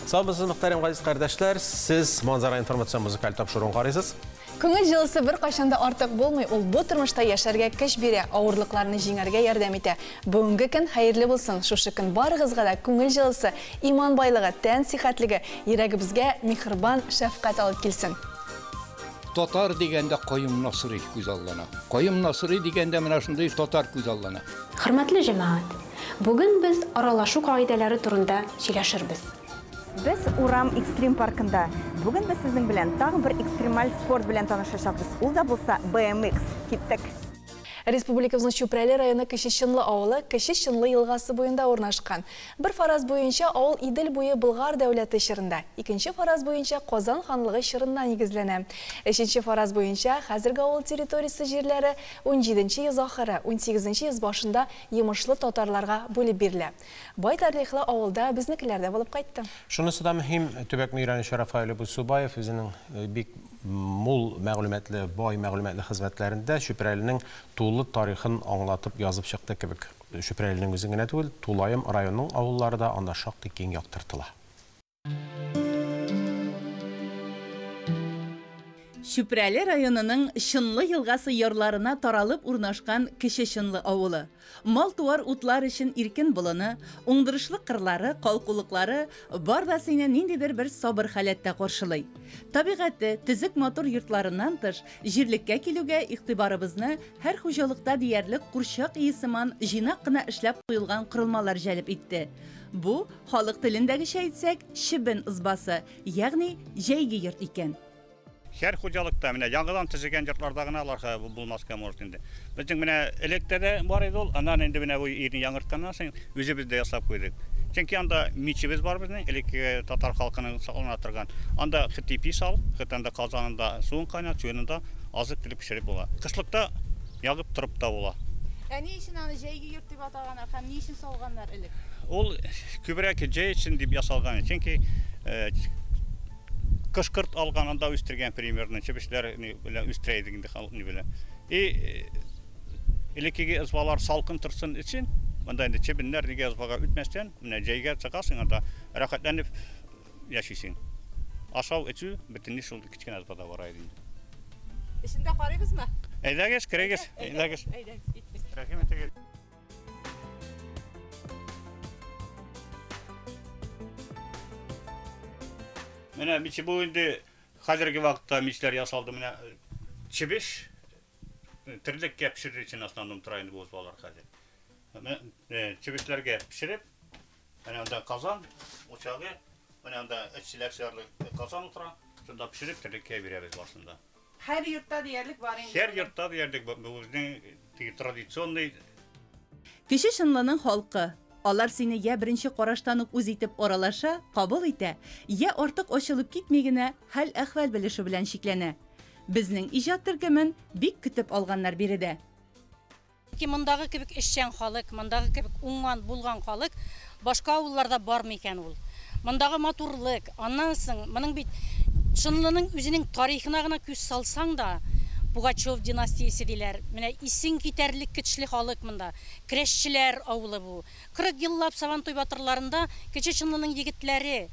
Саумысыз, мөхтәрәм газиз кардәшләр! Сез Манзара информацион музыкаль тапшыруын карыйсыз. Күңел җылысы беркайчан да артык булмый, ул бу тормышта яшәргә көч бирә, авырлыкларны җиңәргә ярдәм итә. Бүгенге көн хәерле булсын! Шушы көн барыгызга да күңел җылысы, иман байлыгы, тән сихәтлеге, йөрәгебезгә миһербан, шәфкать алып килсен. Татар дигәндә Каюм Насыйри күзаллана. Каюм Насыйри дигәндә менә шундый татар күзаллана. Хөрмәтле җәмәгать! Бүген без аралашу кагыйдәләре турында сөйләшербез. Без Урам экстрим паркында. Бүген без сезнең белән тагын бер экстремаль спорт белән танышачакбыз. Ул да булса BMX. Киттек! Республикабызның Чүпрәле районы Кече Чынлы авылы Кече Чынлы елгасы буенда урнашкан. Бер фараз буенча, авыл Идел буе Болгар дәүләте чорында, икенче фараз буенча Казан ханлыгы чорында нигезләнә. Өченче фараз буенча, хәзерге авыл территориясе җирләре унҗиденче йөз ахыры, унсигезенче йөз башында йомышлы татарларга бүлеп бирелә. Бай тарихлы авылда безнекеләр дә булып кайтты. Шунысы да мөһим, төбәкне өйрәнүче Рафаэль Абусубаев үзенең бик мул мәгълүматлы, бай мәгълүматлы хезмәтләрендә Чүпрәленең тулы тарихын аңлатып язып чыкты кебек. Чүпрәленең үзен генә түгел, тулаем районның авыллары да анда шактый киң яктыртыла. Чүпрәле районының Чынлы елгасы ярларына таралып урнашкан Кече Чынлы авылы. Мал-туар утлар өчен иркен болыны, уңдырышлы кырлары, калкулыклары бар да сине ниндидер бер сабыр халәттә каршылый. Табигате, төзек матур йортларыннан тыш, җирлеккә килүгә игътибарыбызны һәр хуҗалыкта диярлек курчак өе сыман җыйнак кына эшләп куелган корылмалар җәлеп итте. Бу, халык телендәгечә әйтсәк, чебен ызбасы, ягъни җәйге йорт икән. Һәр хуҗалыкта менә яңадан төзегән йортларда гына аларга булмаска может инде. Безнең менә электә дә бар иде ул, аннан инде менә бу өйне яңартканнан соң үзебез дә ясап куйдык. Чөнки анда мичебез бар безнең, элеккеге татар халкының саклана торган. Анда хет ипи сал, хет анда казанында суын кайнат, суынында азык-төлек пешереп була. Кышлыкта ягып торып та була. Ә ни өчен аны җәйге йорт дип атаганнар һәм ни өчен салганнар элек? Ул күбрәк җәй өчен дип ясалган, чөнки кышкырт алган, анда үстергән примерно, чебешләр белән үстерә идек инде халык ни белән. И элеккеге ызбалар салкын торсын өчен, монда инде чебеннәр нигә ызбага үтмәстән, менә җәйгә чыгасың анда рәхәтләнеп яшисең. Ашау, эчү бөтенләй шул кечкенә ызбада бара иде инде. Эчендә карыйбызмы? Әйдәгез, керегез, әйдәгез. Әйдәгез, киттек. Рәхим итегез. Менә миче бу инде хәзерге вакытта мичләр ясалды. Менә чебеш терлеккә пешерер өчен основном тора инде бу ызбалар хәзер. Менә чебешләргә пешереп, менә анда казан учагы, менә анда өч чиләк сыярлык казан утыра. Шунда пешереп терлеккә бирәбез башында. Һәр йортта диярлек бар инде. Һәр йортта диярлек бу безнең теге традиционный. Кече Чынлының халкы. Алар сине я беренче караштан ук үз итеп аралаша, кабул итә, я артык ачылып китми генә хәл-әхвәл белешү белән чикләнә. Безнең иҗат төркемен бик көтеп алганнар биредә. Ки мондагы кебек эшчән халык, мондагы кебек уңган, булган халык башка авылларда бармы икән ул? Мондагы матурлык, аннан соң моның бит Чынлының үзенең тарихына гына күз салсаң да, Пугачев династиясе диләр. Менә исең китәрлек көчле халык монда. Көрәшчеләр авылы бу. 40 еллап Сабантуй батырларында Кече Чынлының егетләре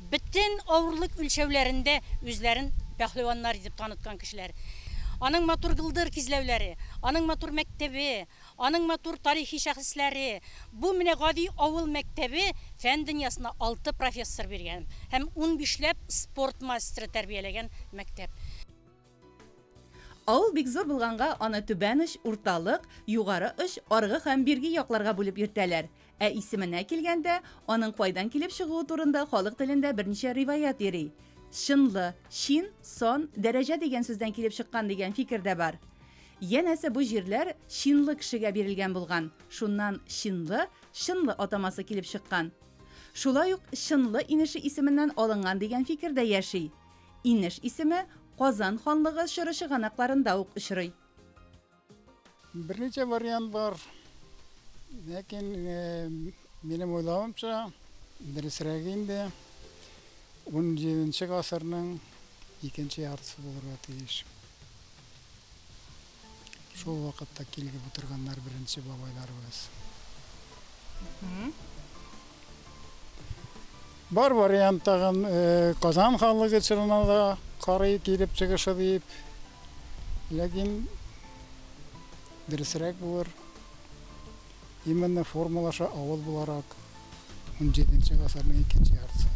бөтен авырлык үлчәүләрендә үзләрен пәһлеваннар итеп таныткан кешеләр. Аның матур гылдыр кизләүләре, аның матур мәктәбе, аның матур тарихи шәхесләре. Бу менә гади авыл мәктәбе фән дөньясына 6 профессор биргән һәм унбишләп спорт мастеры тәрбияләгән мәктәп. Авыл бик зур булганга аны түбән оч, урталык, югары оч, аргы һәм бирге якларга бүлеп йөртәләр. Ә исеменә килгәндә, аның кайдан килеп чыгуы турында халык телендә берничә риваять йөри. Чынлы, чин, сан, дәрәҗә дигән сүздән килеп чыккан дигән фикер дә бар. Янәсе бу җирләр чинлы кешегә бирелгән булган. Шуннан чинлы, чынлы атамасы килеп чыккан. Шулай ук Чынлы инеше исеменнән алынган дигән фикер дә яши. Инеш исеме Казан ханлыгы чоры чыганакларында ук очрый. Берничә вариант бар. Ләкин минем уйлавымча, дөресрәге инде унҗиденче гасырның икенче яртысы булырга тиеш. Шул вакытта килеп утырганнар беренче бабайларыбыз. Бар вариант тагын Казан ханлыгы чорына да карый килеп чыгышы дип. Ләкин дөресрәк булыр. Именно формалаша авыл буларак 17 гасырның икенче яртысы.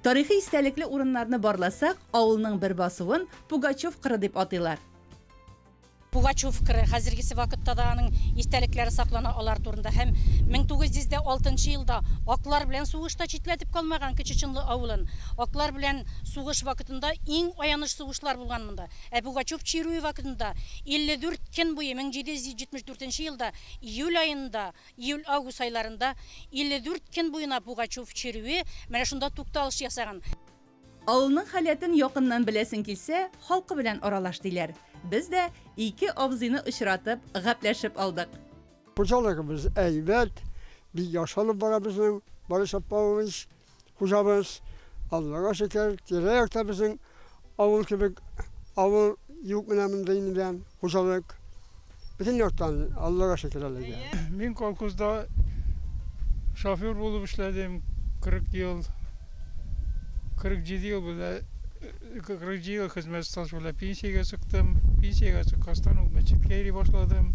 Тарихи истәлекле урыннарны барласак, авылның бер басуын Пугачев кыры дип атыйлар. Пугачев кыры хәзергесе вакытта да аның истәлекләре саклана алар турында һәм 1906 елда аклар белән сугышта читләтеп калмаган Кече Чынлы авылын. Аклар белән сугыш вакытында иң аяныч сугышлар булган монда. Ә Пугачев чирүе вакытында 54 көн буе 1774 елда июль аенда, июль-август айларында 54 көн буена Пугачев чирүе менә шунда тукталыш ясаган. Авылның халәтен якыннан беләсең килсә, халкы белән аралаш диләр. Без дә ике абзыйны очратып, гәпләшеп алдык. Хуҗалыгыбыз әйбәт, бик яхшы алып бара безнең Борис Павлович хуҗабыз. Аллага шөкер, тирә-якта безнең авыл кебек авыл юк менә мондый инде хуҗалык. Бөтен яктан Аллага шөкер әлегә. Мин колхозда шофер булып эшләдем 40 ел. 47 ел белән 47 ел хезмәт стажы белән пенсиягә чыктым. Пенсиягә чыккачтан ук мәчеткә йөри башладым.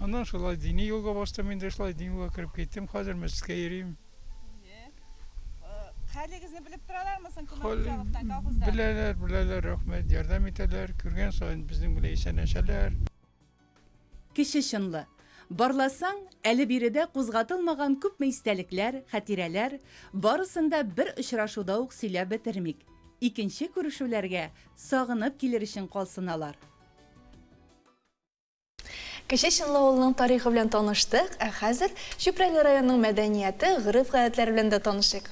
Аннан шулай дини юлга бастым инде, шулай дини юлга кереп киттем. Хәзер мәчеткә йөрим. Хәлегезне белеп торалармы соң күмәк хуҗалыктан, колхоздан? Беләләр, беләләр, рәхмәт, ярдәм итәләр. Күргән саен безнең белән исәнләшәләр. Кече Чынлы. Барласаң, әле биредә кузгатылмаган күпме истәлекләр, хатирәләр, барысын да бер очрашуда ук сөйләп бетермик. Икенче күрешүләргә сагынып килер өчен калсын алар. Кече Чынлы авылының тарихы белән таныштык, ә хәзер Чүпрәле районының мәдәнияте, гореф-гадәтләре белән дә танышыйк.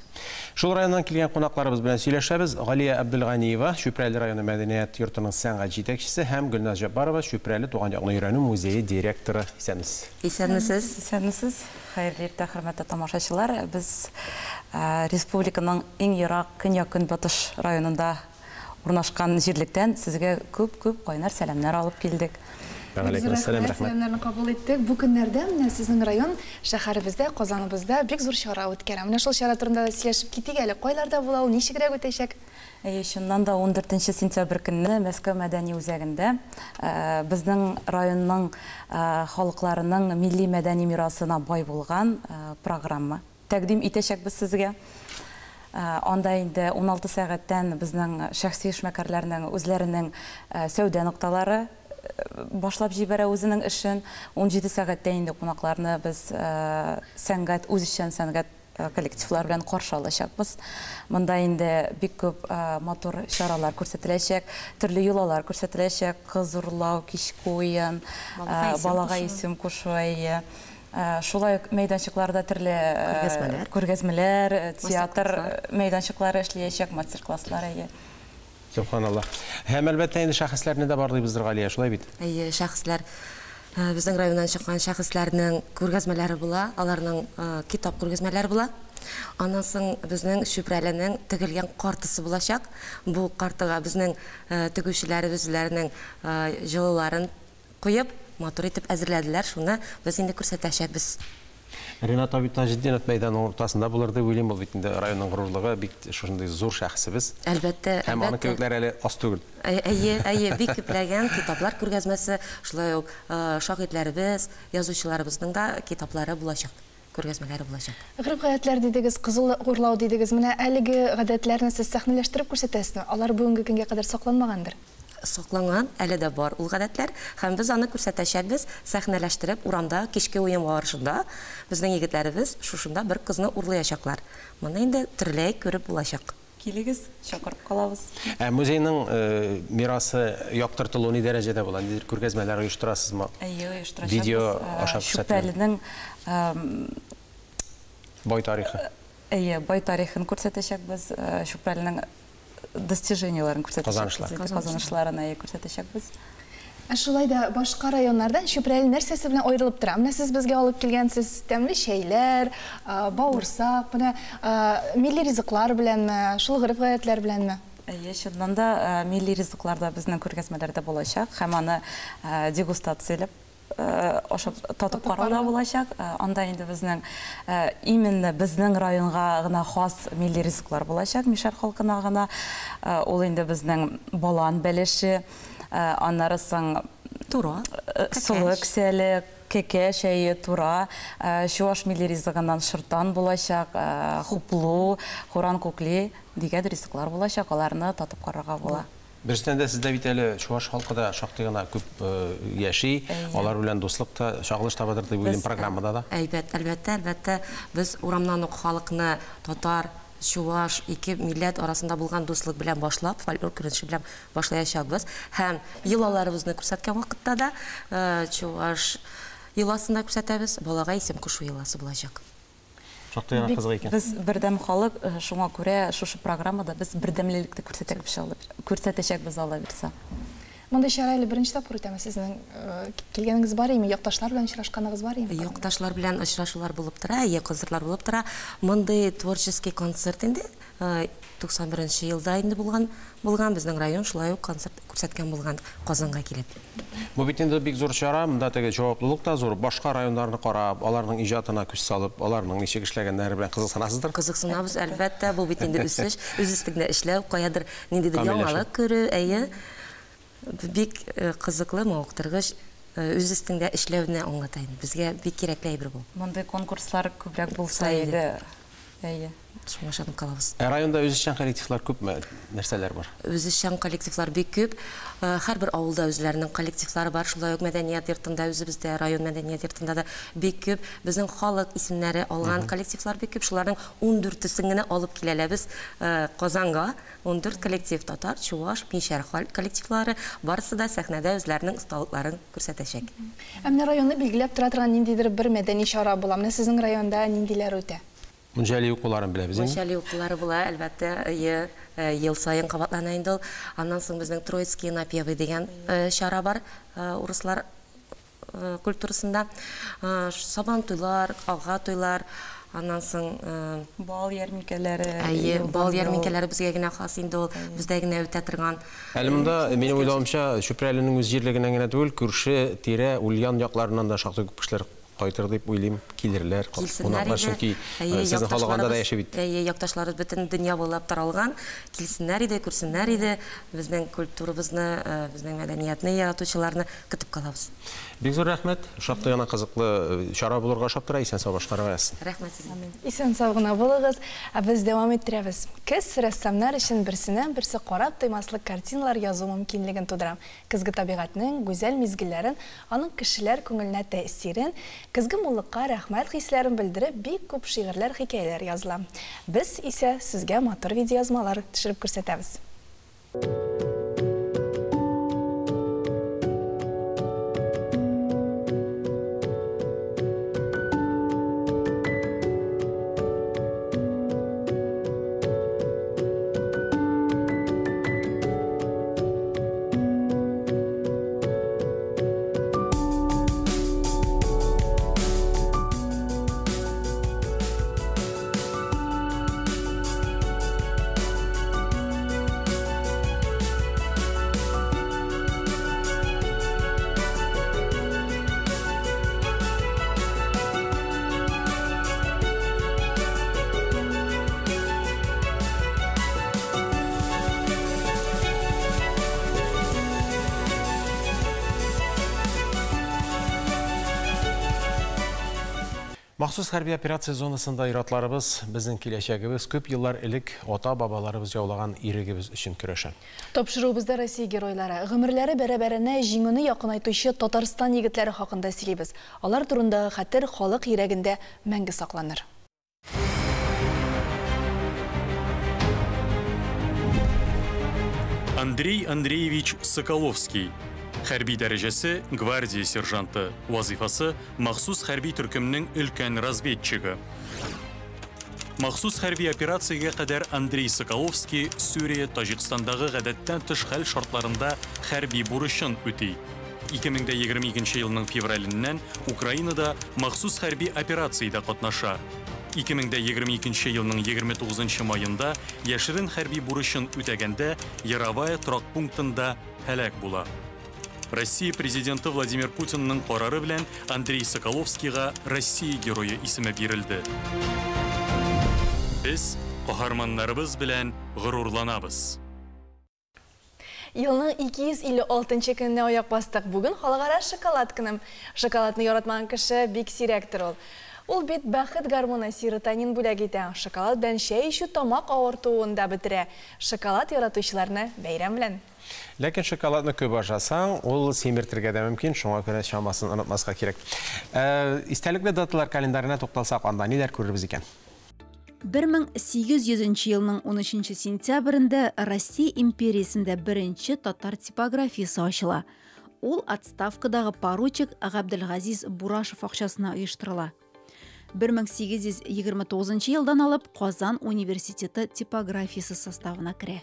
Шул районнан килгән кунакларыбыз белән сөйләшәбез. Галия Әбделганиева, Чүпрәле районы мәдәният йортының сәнгать җитәкчесе һәм Гөлназ Җаббарова, Чүпрәле туган якны өйрәнү музее директоры. Исәнмесез. Исәнмесез. Исәнмесез. Хәерле иртә, хөрмәтле тамашачылар. Без республиканың иң ерак көньяк-көнбатыш районында урнашкан җирлектән сезгә күп-күп кайнар сәламнәр алып килдек. Вәгаләйкүм әссәлам, рәхмәт. Сәламнәрне кабул иттек. Бу көннәрдә менә сезнең район шәһәребездә, Казаныбызда бик зур чара үткәрә. Менә шул чара турында да сөйләшеп китик әле. Кайларда була ул, ничегрәк үтәчәк? Әйе, чыннан да 14 сентябрь көнне Мәскәү мәдәни үзәгендә безнең районның халыкларының милли мәдәни мирасына бай булган программа тәкъдим итәчәкбез сезгә. Анда инде 16 сәгатьтән безнең шәхси эшмәкәрләрнең үзләренең сәүдә нокталары башлап җибәрә үзенең эшен. 17 сәгатьтә инде кунакларны без сәнгать, үзешчән сәнгать коллективлар белән каршы алачакбыз. Монда инде бик күп матур чаралар күрсәтеләчәк, төрле йолалар күрсәтеләчәк, кыз урлау, кичке уен, балага исем кушу, әйе. Шулай ук мәйданчыкларда төрле күргәзмәләр, театр мәйданчыклары эшләячәк, мастер-класслар, әйе. Субханалла. Һәм әлбәттә инде шәхесләрне дә барлыйбыздыр, Галия, шулай бит? Әйе, шәхесләр, безнең районнан чыккан шәхесләрнең күргәзмәләре була, аларның китап күргәзмәләре була. Аннан соң безнең Чүпрәленең тегелгән картасы булачак. Бу картага безнең тегүчеләребез үзләренең җылыларын куеп, матур итеп әзерләделәр. Шуны без инде күрсәтәчәкбез. Ринат абый Таҗетдинов мәйданның уртасында булыр дип уйлыйм, ул бит инде районның горурлыгы, бик шушындый зур шәхесебез. Әлбәттә, Һәм аның әлбәттә. кебекләр әле аз түгел. Әйе, әйе, бик күпләгән китаплар күргәзмәсе, шулай ук шагыйрьләребез, язучыларыбызның да китаплары булачак, күргәзмәләре булачак. Гореф-гадәтләр дидегез, кызыл урлау дидегез. Менә әлеге гадәтләрне сез сәхнәләштереп күрсәтәсезме? Алар бүгенге көнгә кадәр сакланмагандыр. Сакланган, әле дә бар ул гадәтләр, һәм без аны күрсәтәчәкбез, сәхнәләштереп, урамда кичке уен барышында безнең егетләребез шушында бер кызны урлаячаклар. Моны инде төрләй күреп булачак. Килегез, чакырып калабыз. Ә музейның мирасы яктыртылу ни дәрәҗәдә була? Ниндидер күргәзмәләр оештырасызмы? Әйе, оештырачакбыз. Видео аша күрсәтелә. Чүпрәленең, бай тарихы. Әйе, бай тарихын күрсәтәчәкбез. Чүпрәленең достижениеларын күрсәтәчәкбез. Казанышлар. Казанышларын, әйе, күрсәтәчәкбез. Ә шулай да башка районнардан Чүпрәле нәрсәсе белән аерылып тора? Менә сез безгә алып килгәнсез тәмле чәйләр, бавырсак, менә милли ризыклар беләнме, шул гореф-гадәтләр беләнме? Әйе, чыннан да милли ризыклар да безнең күргәзмәләрдә булачак һәм аны дегустацияләп ашап татып карау да булачак. Анда инде безнең именно безнең районга гына хас милли ризыклар булачак, мишәр халкына гына. Ул инде безнең балан бәлеше, аннары соң тура, солы кесәле, кәкә чәе, тура, чуаш милли ризыгыннан шыртан булачак, хуплу, хуран кукли дигән ризыклар булачак, аларны татып карарга була. Берсеннән дә сездә бит әле чуаш халкы да шактый гына күп яши, алар белән дуслык та чагылыш табадыр дип уйлыйм программада да. Әйбәт, әлбәттә, әлбәттә, без урамнан ук халыкны татар, чуаш ике милләт арасында булган дуслык белән башлап, фольклор күренеше белән башлаячакбыз. Һәм йолаларыбызны күрсәткән вакытта да чуаш йоласын да күрсәтәбез, балага исем кушу йоласы булачак. Шактый гына кызык икән. Без бердәм халык, шуңа күрә шушы программада без бердәмлелекне күрсәтәчәкбез, Алла бирсә. Мондый чара әле беренче тапкыр үтәме? Сезнең килгәнегез бар име? Якташлар белән очрашканыгыз бар име? Якташлар белән очрашулар булып тора, әйе, концертлар булып тора. Мондый творческий концерт инде 91 елда инде булган, безнең район шулай ук концерт күрсәткән булган Казанга килеп. Бу бит инде бик зур чара, монда теге җаваплылык та зур. Башка районнарны карап, аларның иҗатына күз салып, аларның ничек эшләгәннәре белән кызыксынасыздыр? Кызыксынабыз, әлбәттә, бу бит инде үсеш, үз өстеңдә эшләү, каядыр ниндидер яңалык күрү, әйе. Бик кызыклы, мавыктыргыч, үз өстеңдә эшләүне аңлата инде. Безгә бик кирәкле әйбер бу. Мондый конкурслар күбрәк булса иде. Әйе. Шуңа ышанып калабыз. Ә районда үзешчән коллективлар күпме? Нәрсәләр бар? Үзешчән коллективлар бик күп. Һәрбер авылда үзләренең коллективлары бар. Шулай ук мәдәният йортында, үзебездә район мәдәният йортында да бик күп. Безнең халык исемнәре алган коллективлар бик күп. Шуларның 14-сен генә алып киләләбез Казанга. 14 коллектив татар, чуаш, мишәр коллективлары барысы да сәхнәдә үзләренең осталыкларын күрсәтәчәк. Ә менә районны билгеләп тора торган ниндидер бер мәдәни чара була. Менә сезнең районда ниндиләр үтә? Мунчали укуларын беләбез инде. Мунчали укулары була, әлбәттә, ел саен кабатлана инде ул. Аннан соң безнең Троицкие напевы дигән чара бар, урыслар культурасында. Сабан туйлар, ага туйлар, аннан соң бал ярминкәләре. Әйе, бал ярминкәләре безгә генә хас инде ул, бездә генә үтә торган. Әле монда минем уйлавымча, Чүпрәленең үз җирлегеннән генә түгел, күрше, тирә, Ульян якларыннан да шактый күп кешеләр кайтыр дип уйлыйм, килерләр, кунаклар, чөнки сезнең халык анда да яши бит. Әйе, якташларыбыз бөтен дөнья буйлап таралган, килсеннәр иде, күрсеннәр иде, безнең культурабызны, безнең мәдәниятне яратучыларны көтеп калабыз. Бик зур рәхмәт, шактый гына кызыклы чара булырга ошап тора, исән-сау башкарырга язсын. Рәхмәт сезгә. Исән-сау гына булыгыз, ә без дәвам иттерәбез. Көз рәссамнар өчен берсеннән-берсе карап туймаслык картиналар язу мөмкинлеген тудыра. Көзге табигатьнең гүзәл мизгелләрен, аның кешеләр күңеленә тәэсирен, көзге муллыкка рәхмәт хисләрен белдереп бик күп шигырьләр, хикәяләр языла. Без исә сезгә матур видеоязмалар төшереп күрсәтәбез. Махсус хәрби операция зонасында иратларыбыз, безнең киләчәгебез күп еллар элек ата-бабаларыбыз яулаган ирегебез өчен көрәшә. Тапшыруыбызда Россия геройлары, гомерләре бәрабәренә җиңүне якынайтучы Татарстан егетләре хакында сөйлибез. Алар турындагы хәтер халык йөрәгендә мәңге сакланыр. Андрей Андреевич Соколовский. Хәрби дәрәҗәсе гвардия сержанты, вазифасы махсус хәрби төркемнең өлкән разведчигы. Махсус хәрби операциягә кадәр Андрей Соколовский Сүрия, Таҗикстандагы гадәттән тыш хәл шартларында хәрби бурычын үти. 2022 елның февраленнән Украинада махсус хәрби операциядә катнаша. 2022 елның 29 маенда яшерен хәрби бурычын үтәгәндә Яровая торак пунктында һәлак була. Россия Президенты Владимир Путинның карары белән Андрей Соколовскийга Россия Герое исеме бирелде. Без каһарманнарыбыз белән горурланабыз. Елның 256 нчы көненә аяк бастык. Бүген халыкара шоколад көне. Шоколадны яратмаган кеше бик сирәктер ул. Ул бит бәхет гормоны серотонин бүләк итә. Шоколад белән чәй эчү тамак авыртуын да бетерә. Шоколад яратучыларны бәйрәм белән! Ләкин шоколадны күп ашасаң, ул симертергә дә мөмкин, шуңа күрә чамасын онытмаска кирәк. Истәлекле даталар календарена тукталсак, анда ниләр күрербез икән? 1800 нче елның унөченче сентябрендә Россия империясендә беренче татар типографиясе ачыла. Ул отставкадагы поручик Габделгазиз Бурашев акчасына оештырыла. 1829 елдан алып Казан университеты типографиясе составына керә.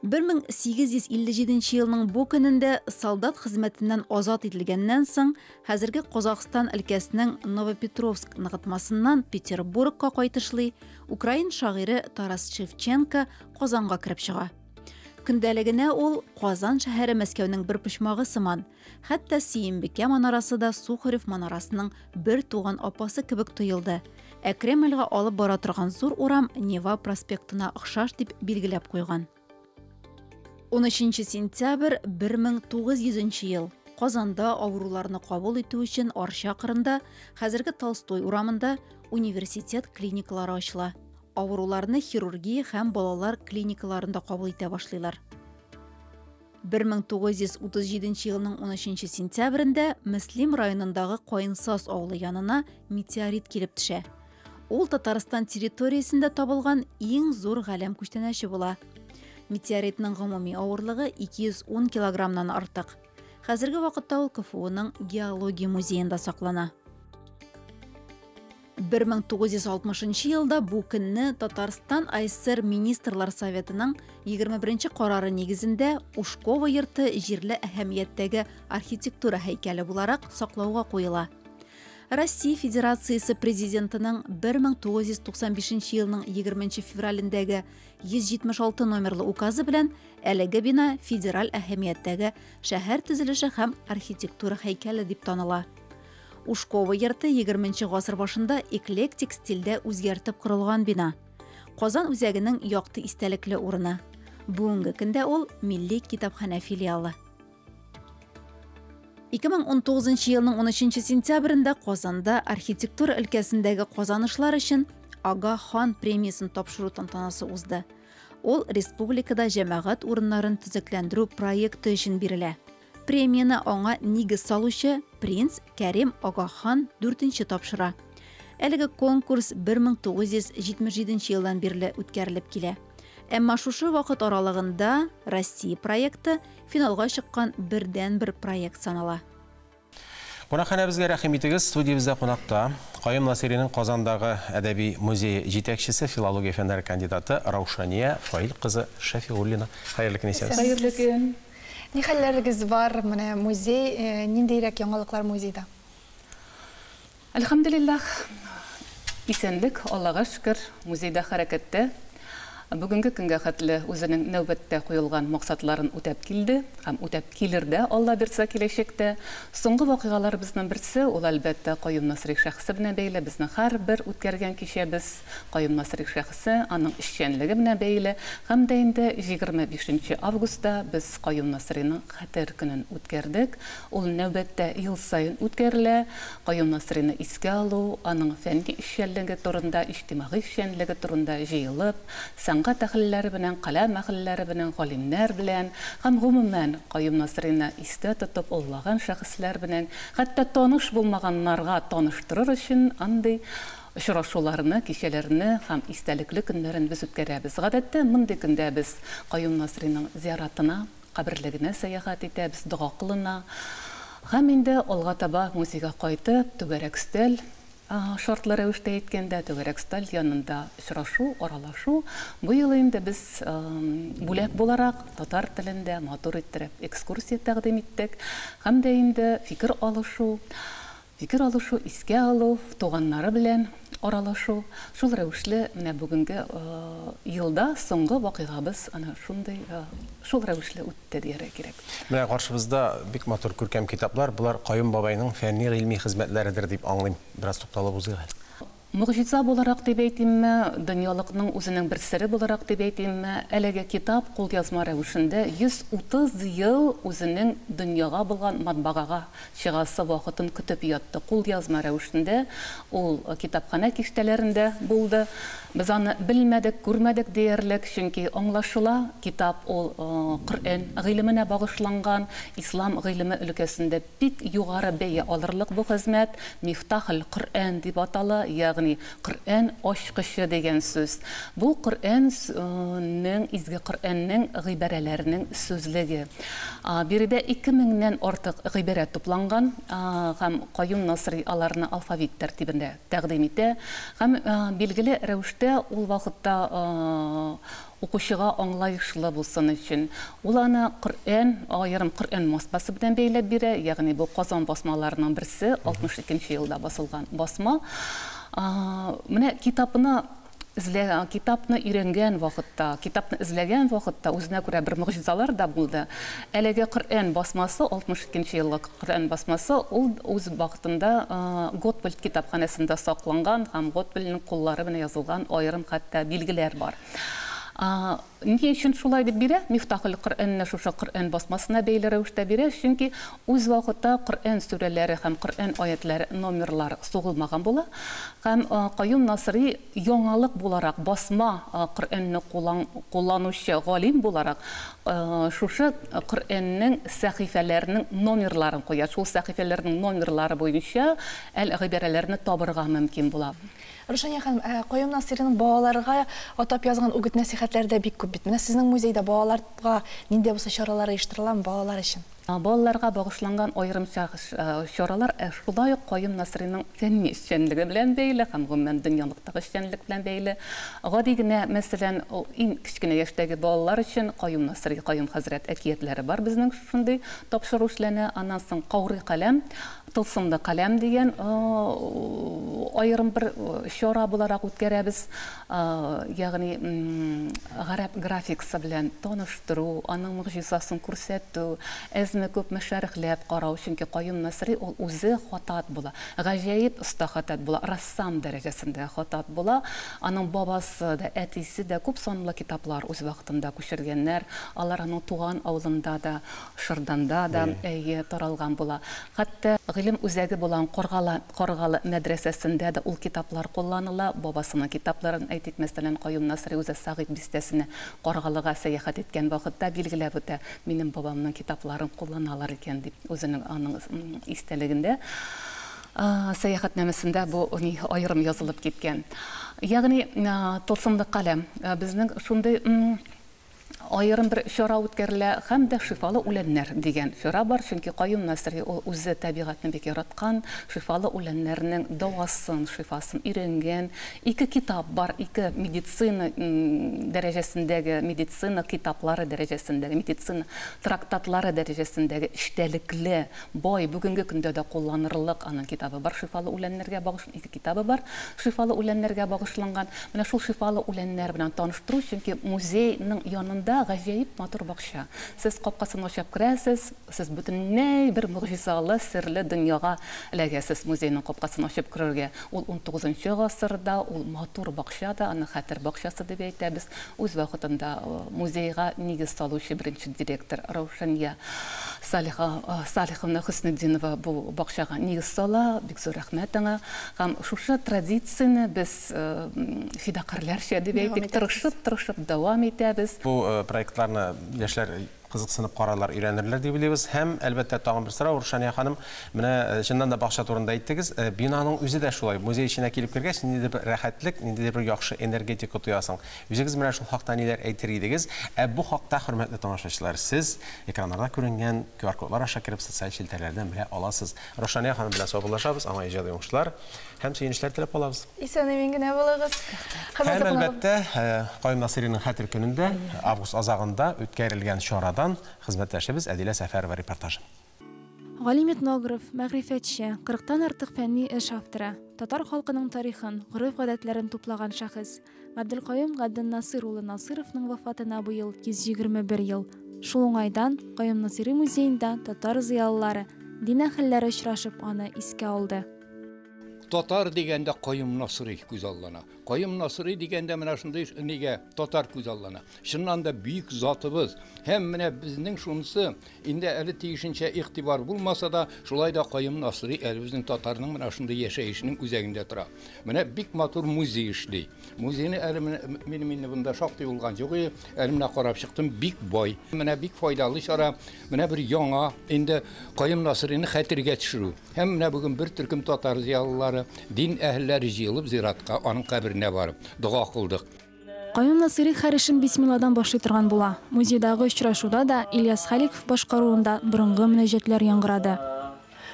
1857 елның бу көнендә солдат хезмәтеннән азат ителгәннән соң, хәзерге Казахстан өлкәсенең Новопетровск ныгытмасыннан Петербургка кайтышлый, украин шагыйре Тарас Шевченко Казанга кереп чыга. Көндәлегенә ул Казан шәһәре Мәскәүнең бер почмагы сыман, хәтта Сөембикә манарасы да Сухарев манарасының бер туган апасы кебек тоелды, ә Кремльгә алып бара торган зур урам Нева проспектына охшаш дип билгеләп куйган. 13 сентябрь 1900 нче ел. Казанда авыруларны кабул итү өчен Арча кырында, хәзерге Толстой урамында, университет клиникалары ачыла. Авыруларны хирургия һәм балалар клиникаларында кабул итә башлыйлар. 1937 елның 13 сентябрендә Мөслим районындагы Каенсаз авылы янына метеорит килеп төшә. Ул Татарстан территориясендә табылган иң зур галәм күчтәнәче була. Метеоритның гомуми авырлыгы 210 килограммнан артык. Хәзерге вакытта ул КФУның геология музеенда саклана. 1960 елда бу көнне Татарстан АССР Министрлар Советының 21 карары нигезендә Ушкова йорты җирле әһәмияттәге архитектура һәйкәле буларак саклауга куела. Россия Федерациясе Президентының 1995 елның 20 февралендәге 176 номерлы указы белән әлеге бина федераль әһәмияттәге шәһәр төзелеше һәм архитектура һәйкәле дип таныла. Ушкова йорты 20 гасыр башында эклектик стильдә үзгәртеп корылган бина. Казан үзәгенең якты истәлекле урыны. Бүгенге көндә ул Милли китапханә филиалы. 2019 елның 13 сентябрендә Казанда архитектура өлкәсендәге казанышлар өчен Ага хан премиясен тапшыру тантанасы узды. Ул республикада җәмәгать урыннарын төзекләндерү проекты өчен бирелә. Премияне аңа нигез салучы принц Кәрим Ага хан IV тапшыра. Әлеге конкурс 1977 елдан бирле үткәрелеп килә. Әмма шушы вакыт аралыгында Россия проекты финалга чыккан бердәнбер проект санала. Кунакханәбезгә рәхим итегез. Студиябездә кунакта Каюм Насыйриның Казандагы әдәби музее җитәкчесе, филология фәннәре кандидаты Раушания Фаил кызы Шәфигуллина. Хәерле көн, исәнмесез. Хәерле көн. Ни хәлләрегез бар? Менә музей, ниндирәк яңалыклар музейда? Әлхәмдүлилләһ, исәнлек, Аллага шөкер, музейда хәрәкәттә. Бүгенге көнгә хәтле үзенең нәүбәттә куелган максатларын үтәп килде һәм үтәп килер дә, Алла бирса, киләчәктә. Соңгы вакыйгаларыбызның берсе, ул, әлбәттә, Каюм Насыйри шәхесе белән бәйле. Безнең һәрбер үткәргән кичәбез Каюм Насыйри шәхесе, аның эшчәнлеге белән бәйле. Һәм дә инде 25 нче августта без Каюм Насыйриның Хәтер көнен үткәрдек. Ул нәүбәттә ел саен үткәрелә. Каюм Насыйрины искә алу, аның фәнни эшчәнлеге турында, иҗтимагый эшчәнлеге турында җыелып, сәнгать әһелләре белән, каләм әһелләре белән, галимнәр белән һәм, гомумән, Каюм Насыйрины истә тотып, олылаган шәхесләр белән, хәтта таныш булмаганнарга таныштырыр өчен андый очрашуларны, кичәләрне һәм истәлекле көннәрен без үткәрәбез. Гадәттә, мондый көндә без Каюм Насыйриның зиаратына, каберлегенә сәяхәт итәбез, дога кылына. Һәм инде алга таба музейга кайтып, түгәрәк өстәл, шартлы рәвештә әйткәндә, түгәрәк өстәл янында очрашу, аралашу. Бу юлы инде без бүләк буларак татар телендә матур иттереп экскурсия тәкъдим иттек. Һәм дә инде фикер алышу, фикер алышу, искә алу, туганнары белән аралашу. Шул рәвешле менә бүгенге елда соңгы вакыйгабыз ана шундый шул рәвешле үтте дияргә кирәк. Менә каршыбызда бик матур күркәм китаплар. Болар Каюм бабайның фәнни гыйльми хезмәтләредер дип аңлыйм. Бераз тукталып узыйк әле. Могҗиза буларак дип әйтимме, дөньялыкның үзенең бер сере буларак дип әйтимме, әлеге китап кулъязма рәвешендә 130 ел үзенең дөньяга булган матбагага чыгасы вакытын көтеп ятты. Кулъязма рәвешендә ул китапханә киштәләрендә булды. Без аны белмәдек, күрмәдек диярлек, чөнки аңлашыла, китап ул Коръән гыйлеменә багышланган, ислам гыйлеме өлкәсендә бик югары бәя алырлык бу хезмәт, Мифтахел Коръән дип атала, ягъни Коръән ачкычы дигән сүз. Бу Коръән нең, изге Коръәннең гыйбарәләренең сүзлеге. Биредә 2000 нән артык гыйбарә тупланган һәм Каюм Насыйри аларны алфавит тәртибендә тәкъдим итә һәм билгеле рәвештә ул вакытта укучыга аңлаешлы булсын өчен ул аны Коръән, аерым Коръән басмасы белән бәйләп бирә, ягъни бу Казан басмаларының берсе, 62 елда басылган басма. Менә китапны эзләгән, китапны өйрәнгән вакытта, китапны эзләгән вакытта үзенә күрә бер могҗизалар да булды. Әлеге Коръән басмасы, 62 елгы Коръән басмасы, ул үз вакытында Готвальд китапханәсендә сакланган һәм Готвальдның куллары белән язылган аерым хәтта билгеләр бар. Ни өчен шулай дип бирә? Мифтахул Коръәнне шушы Коръән басмасына бәйле рәвештә бирә, чөнки үз вакытта Коръән сүрәләре һәм Коръән аятләре номерлар сугылмаган була. Һәм Каюм Насыйри яңалык буларак басма Коръәнне кулланучы галим буларак шушы Коръәннең сәхифәләренең номерларын куя. Шул сәхифәләрнең номерлары буенча әл-гыйбарәләрне табырга мөмкин була. Рушания ханым, ә Каюм Насыйриның балаларга атап язган үгет-нәсихәтләре дә бик күп бит. Менә сезнең музейда балаларга нинди булса чаралар оештырыламы балалар өчен? Балаларга багышланган аерым чаралар шулай ук Каюм Насыйриның фәнни эшчәнлеге белән бәйле һәм гомумән дөньялыктагы эшчәнлек белән бәйле. Гади генә, мәсәлән, иң кечкенә яшьтәге балалар өчен Каюм Насыйри, Каюм хәзрәт әкиятләре бар безнең шундый тапшыру эшләнә. Аннан соң Каурый каләм, Тылсымлы каләм дигән аерым бер чара буларак үткәрәбез. Ягъни гарәп графикасы белән таныштыру, аның могҗизасын күрсәтү, әзме күпме шәрехләп карау, чөнки Каюм Насыйри ул үзе хатат була. Гаҗәеп оста хатат була, рассам дәрәҗәсендә хатат була. Аның бабасы да, әтисе дә күп санлы китаплар үз вакытында күчергәннәр. Алар аның туган авылында да, Шырданда да әйе таралган була. Хәтта гыйлем үзәге булган Каргалы, Каргалы мәдрәсәсендә дә ул китаплар кулланыла. Бабасының китапларын, әйтик, мәсәлән, Каюм Насыйри үзе Сагыйд бистәсенә Каргалыга сәяхәт иткән вакытта билгеләп үтә, минем бабамның китапларын кулланалар икән дип, үзенең аның истәлегендә сәяхәтнамәсендә бу ни аерым язылып киткән. Ягъни тылсымлы каләм безнең шундый аерым бер чара үткәрелә һәм дә шифалы үләннәр дигән чара бар, чөнки Каюм Насыйри ул үзе табигатьне бик яраткан, шифалы үләннәрнең дәвасын, шифасын өйрәнгән. Ике китап бар, ике медицина дәрәҗәсендәге, медицина китаплары дәрәҗәсендәге, медицина трактатлары дәрәҗәсендәге эчтәлекле, бай, бүгенге көндә дә кулланырлык аның китабы бар, шифалы үләннәргә багыш, ике китабы бар, шифалы үләннәргә багышланган. Менә шул шифалы үләннәр белән таныштыру, чөнки музейның янында гаҗәеп матур бакча. Сез капкасын ачып керәсез, сез бөтенләй бер могҗизалы, серле дөньяга эләгәсез музейның капкасын ачып керергә. Ул 19 гасырда, ул матур бакча да, аны хәтер бакчасы дип әйтәбез. Үз вакытында музейга нигез салучы беренче директор Раушания Салиха, Салиховна Хөснетдинова бу бакчага нигез сала, бик зур рәхмәт аңа. Һәм шушы традицияне без фидакарьләрчә дип әйтик, тырышып-тырышып дәвам итәбез. Бу проектларны яшьләр кызыксынып карарлар, өйрәнерләр дип уйлыйбыз. Һәм, әлбәттә, тагын бер сорау, Рушания ханым, менә чыннан да бакча турында әйттегез. Бинаның үзе дә шулай, музей эченә килеп кергәч, ниндидер бер рәхәтлек, ниндидер бер яхшы энергетика тоясың. Үзегез менә шул хакта ниләр әйтер идегез? Ә бу хакта, хөрмәтле тамашачылар, сез экраннарда күренгән QR-кодлар аша кереп социаль челтәрләрдән белә аласыз. Рушания ханым белән саубуллашабыз, аңа иҗади уңышлар һәм сөенечләр теләп калабыз. Исән-имин генә булыгыз. Һәм әлбәттә, Каюм Насыйриның хәтер көнендә, август азагында үткәрелгән чарадан хезмәттәшебез Әдилә Сәфәрова репортажы. Галим этнограф, мәгърифәтче, 40-тан артык фәнни эш авторы. Татар халкының тарихын, гореф-гадәтләрен туплаган шәхес. Габделкаюм Габденнасыйр улы Насыйровның вафатына быел 121 ел. Шул уңайдан Каюм Насыйри музеенда татар зыялылары, дин әһелләре очрашып аны искә алды. Татар дигәндә Каюм Насыйри күз аллана. Каюм Насыйри дигәндә менә шундый нигә татар күз аллана. Чыннан да бөек затыбыз. Һәм менә безнең шунысы, инде әле тиешенчә игътибар булмаса да, шулай да Каюм Насыйри әле безнең татарның менә шундый яшәешенең үзәгендә тора. Менә бик матур музей эшли. Музейны әле менә минем инде монда шактый булган юк иде. Әле менә карап чыктым, бик бай. Менә бик файдалы чара. Менә бер яңа инде Каюм Насыйрины хәтергә төшерү. Һәм менә бүген бер төркем татар зыялылары, дин әһелләре җыелып зиратка, аның каберенә барып, дога кылдык. Каюм Насыйри һәр эшен бисмилладан башлый торган була. Музейдагы очрашуда да Ильяс Халиков башкаруында борынгы мөнәҗәтләр яңгырады.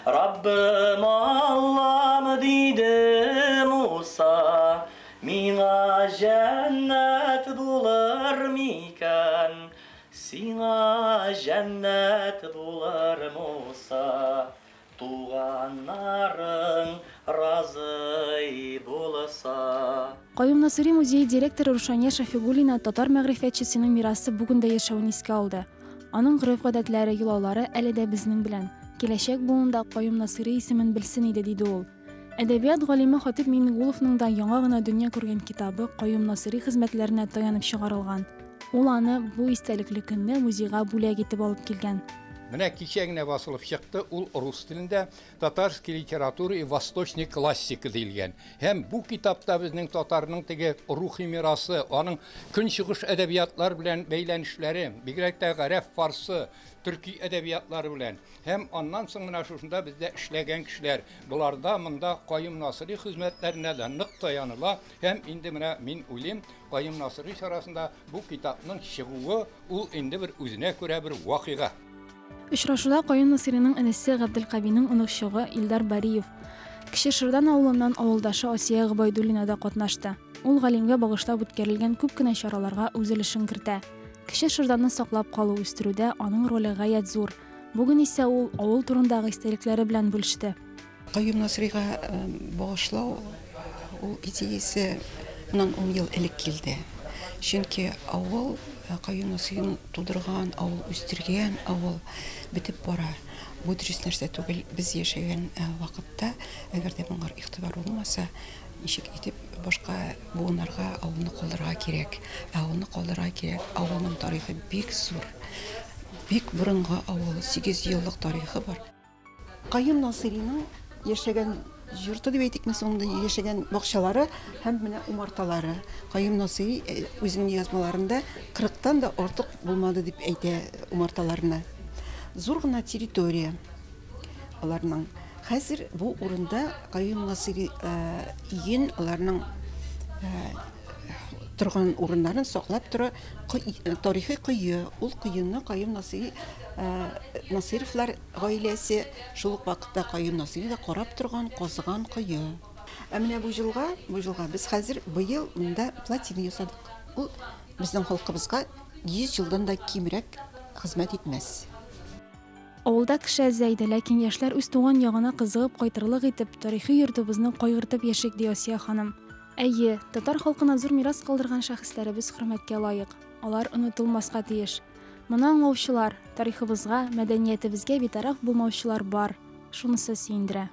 Раббым Аллам, диде Муса, миңа җәннәт булыр микән? Сиңа җәннәт булыр, Муса, туганнарың разый булса. Каюм Насыйри музее директоры Рушания Шәфигуллина татар мәгърифәтчесенең мирасы бүген дә яшәвен искә алды. Аның гореф-гадәтләре, йолалары әле дә безнең белән. Киләчәк буын да Каюм Насыйри исемен белсен иде, диде ул. Әдәбият галиме Хатыйп Миңнегуловның да яңа гына дөнья күргән китабы Каюм Насыйри хезмәтләренә таянып чыгарылган. Ул аны бу истәлекле көнне музейга бүләк итеп алып килгән. Менә кичә генә басылып чыкты, ул рус телендә Татарская литература и восточная классика диелгән. Һәм бу китапта безнең татарның теге рухи мирасы, аның көнчыгыш әдәбиятлар белән бәйләнешләре, бигрәк тә гарәп, фарсы, төрки әдәбиятлары белән. Һәм аннан соң менә шушында бездә эшләгән кешеләр, боларда монда Каюм Насыйри хезмәтләренә дә нык таяныла. Һәм инде менә мин уйлыйм, Каюм Насыйри чарасында бу китапның чыгуы ул инде бер үзенә күрә бер вакыйга. Очрашуда Каюм Насыйриның энесе Габделкавиның оныкчыгы Илдар Бариев, Кече Шырдан авылыннан авылдашы Асия Гобәйдуллина да катнашты. Ул галимгә багышлап үткәрелгән күп кенә чараларга үз өлешен кертә. Кече Шырданны саклап калу, үстерүдә аның роле гаять зур. Бүген исә ул авыл турындагы истәлекләре белән бүлеште. Каюм Насыйрига багышлау ул идеясе моннан ун ел элек килде. Чөнки авыл Каюм Насыйрин тудырган авыл, үстергән авыл бетеп бара. Бу дөрес нәрсә түгел. Без яшәгән вакытта, әгәр дә моңар игътибар булмаса, ничек итеп башка буыннарга авылны калдырырга кирәк? Ә авылны калдырырга кирәк. Авылның тарихы бик зур. Бик борынгы авыл, 800 еллык тарихы бар. Каюм Насыйриның яшәгән йорты дип әйтикме соң, яшәгән бакчалары һәм менә умарталары. Каюм Насыйри үзенең язмаларында 40-тан да артык булмады дип әйтә умарталарына. Зур гына территория аларның. Хәзер бу урында Каюм Насыйри өен, аларның торган урыннарын саклап тора тарихи кое. Ул коены Каюм Насыйри Насыйровлар гаиләсе шул ук вакытта Каюм Насыйри да карап торган, казыган кое. Ә менә бу җылга, бу җылга без хәзер быел монда плотина ясадык. Ул безнең халкыбызга 100 елдан да кимрәк хезмәт итмәс. Авылда кеше әзәйде, ләкин яшьләр үз туган ягына кызыгып кайтырлык итеп, тарихи йортыбызны кайгыртып яшик, ди Асия ханым. Әйе, татар халкына зур мирас калдырган шәхесләребез хөрмәткә лаек. Алар онытылмаска тиеш. Моны аңлаучылар, тарихыбызга, мәдәниятебезгә битараф булмаучылар бар. Шунысы сөендерә.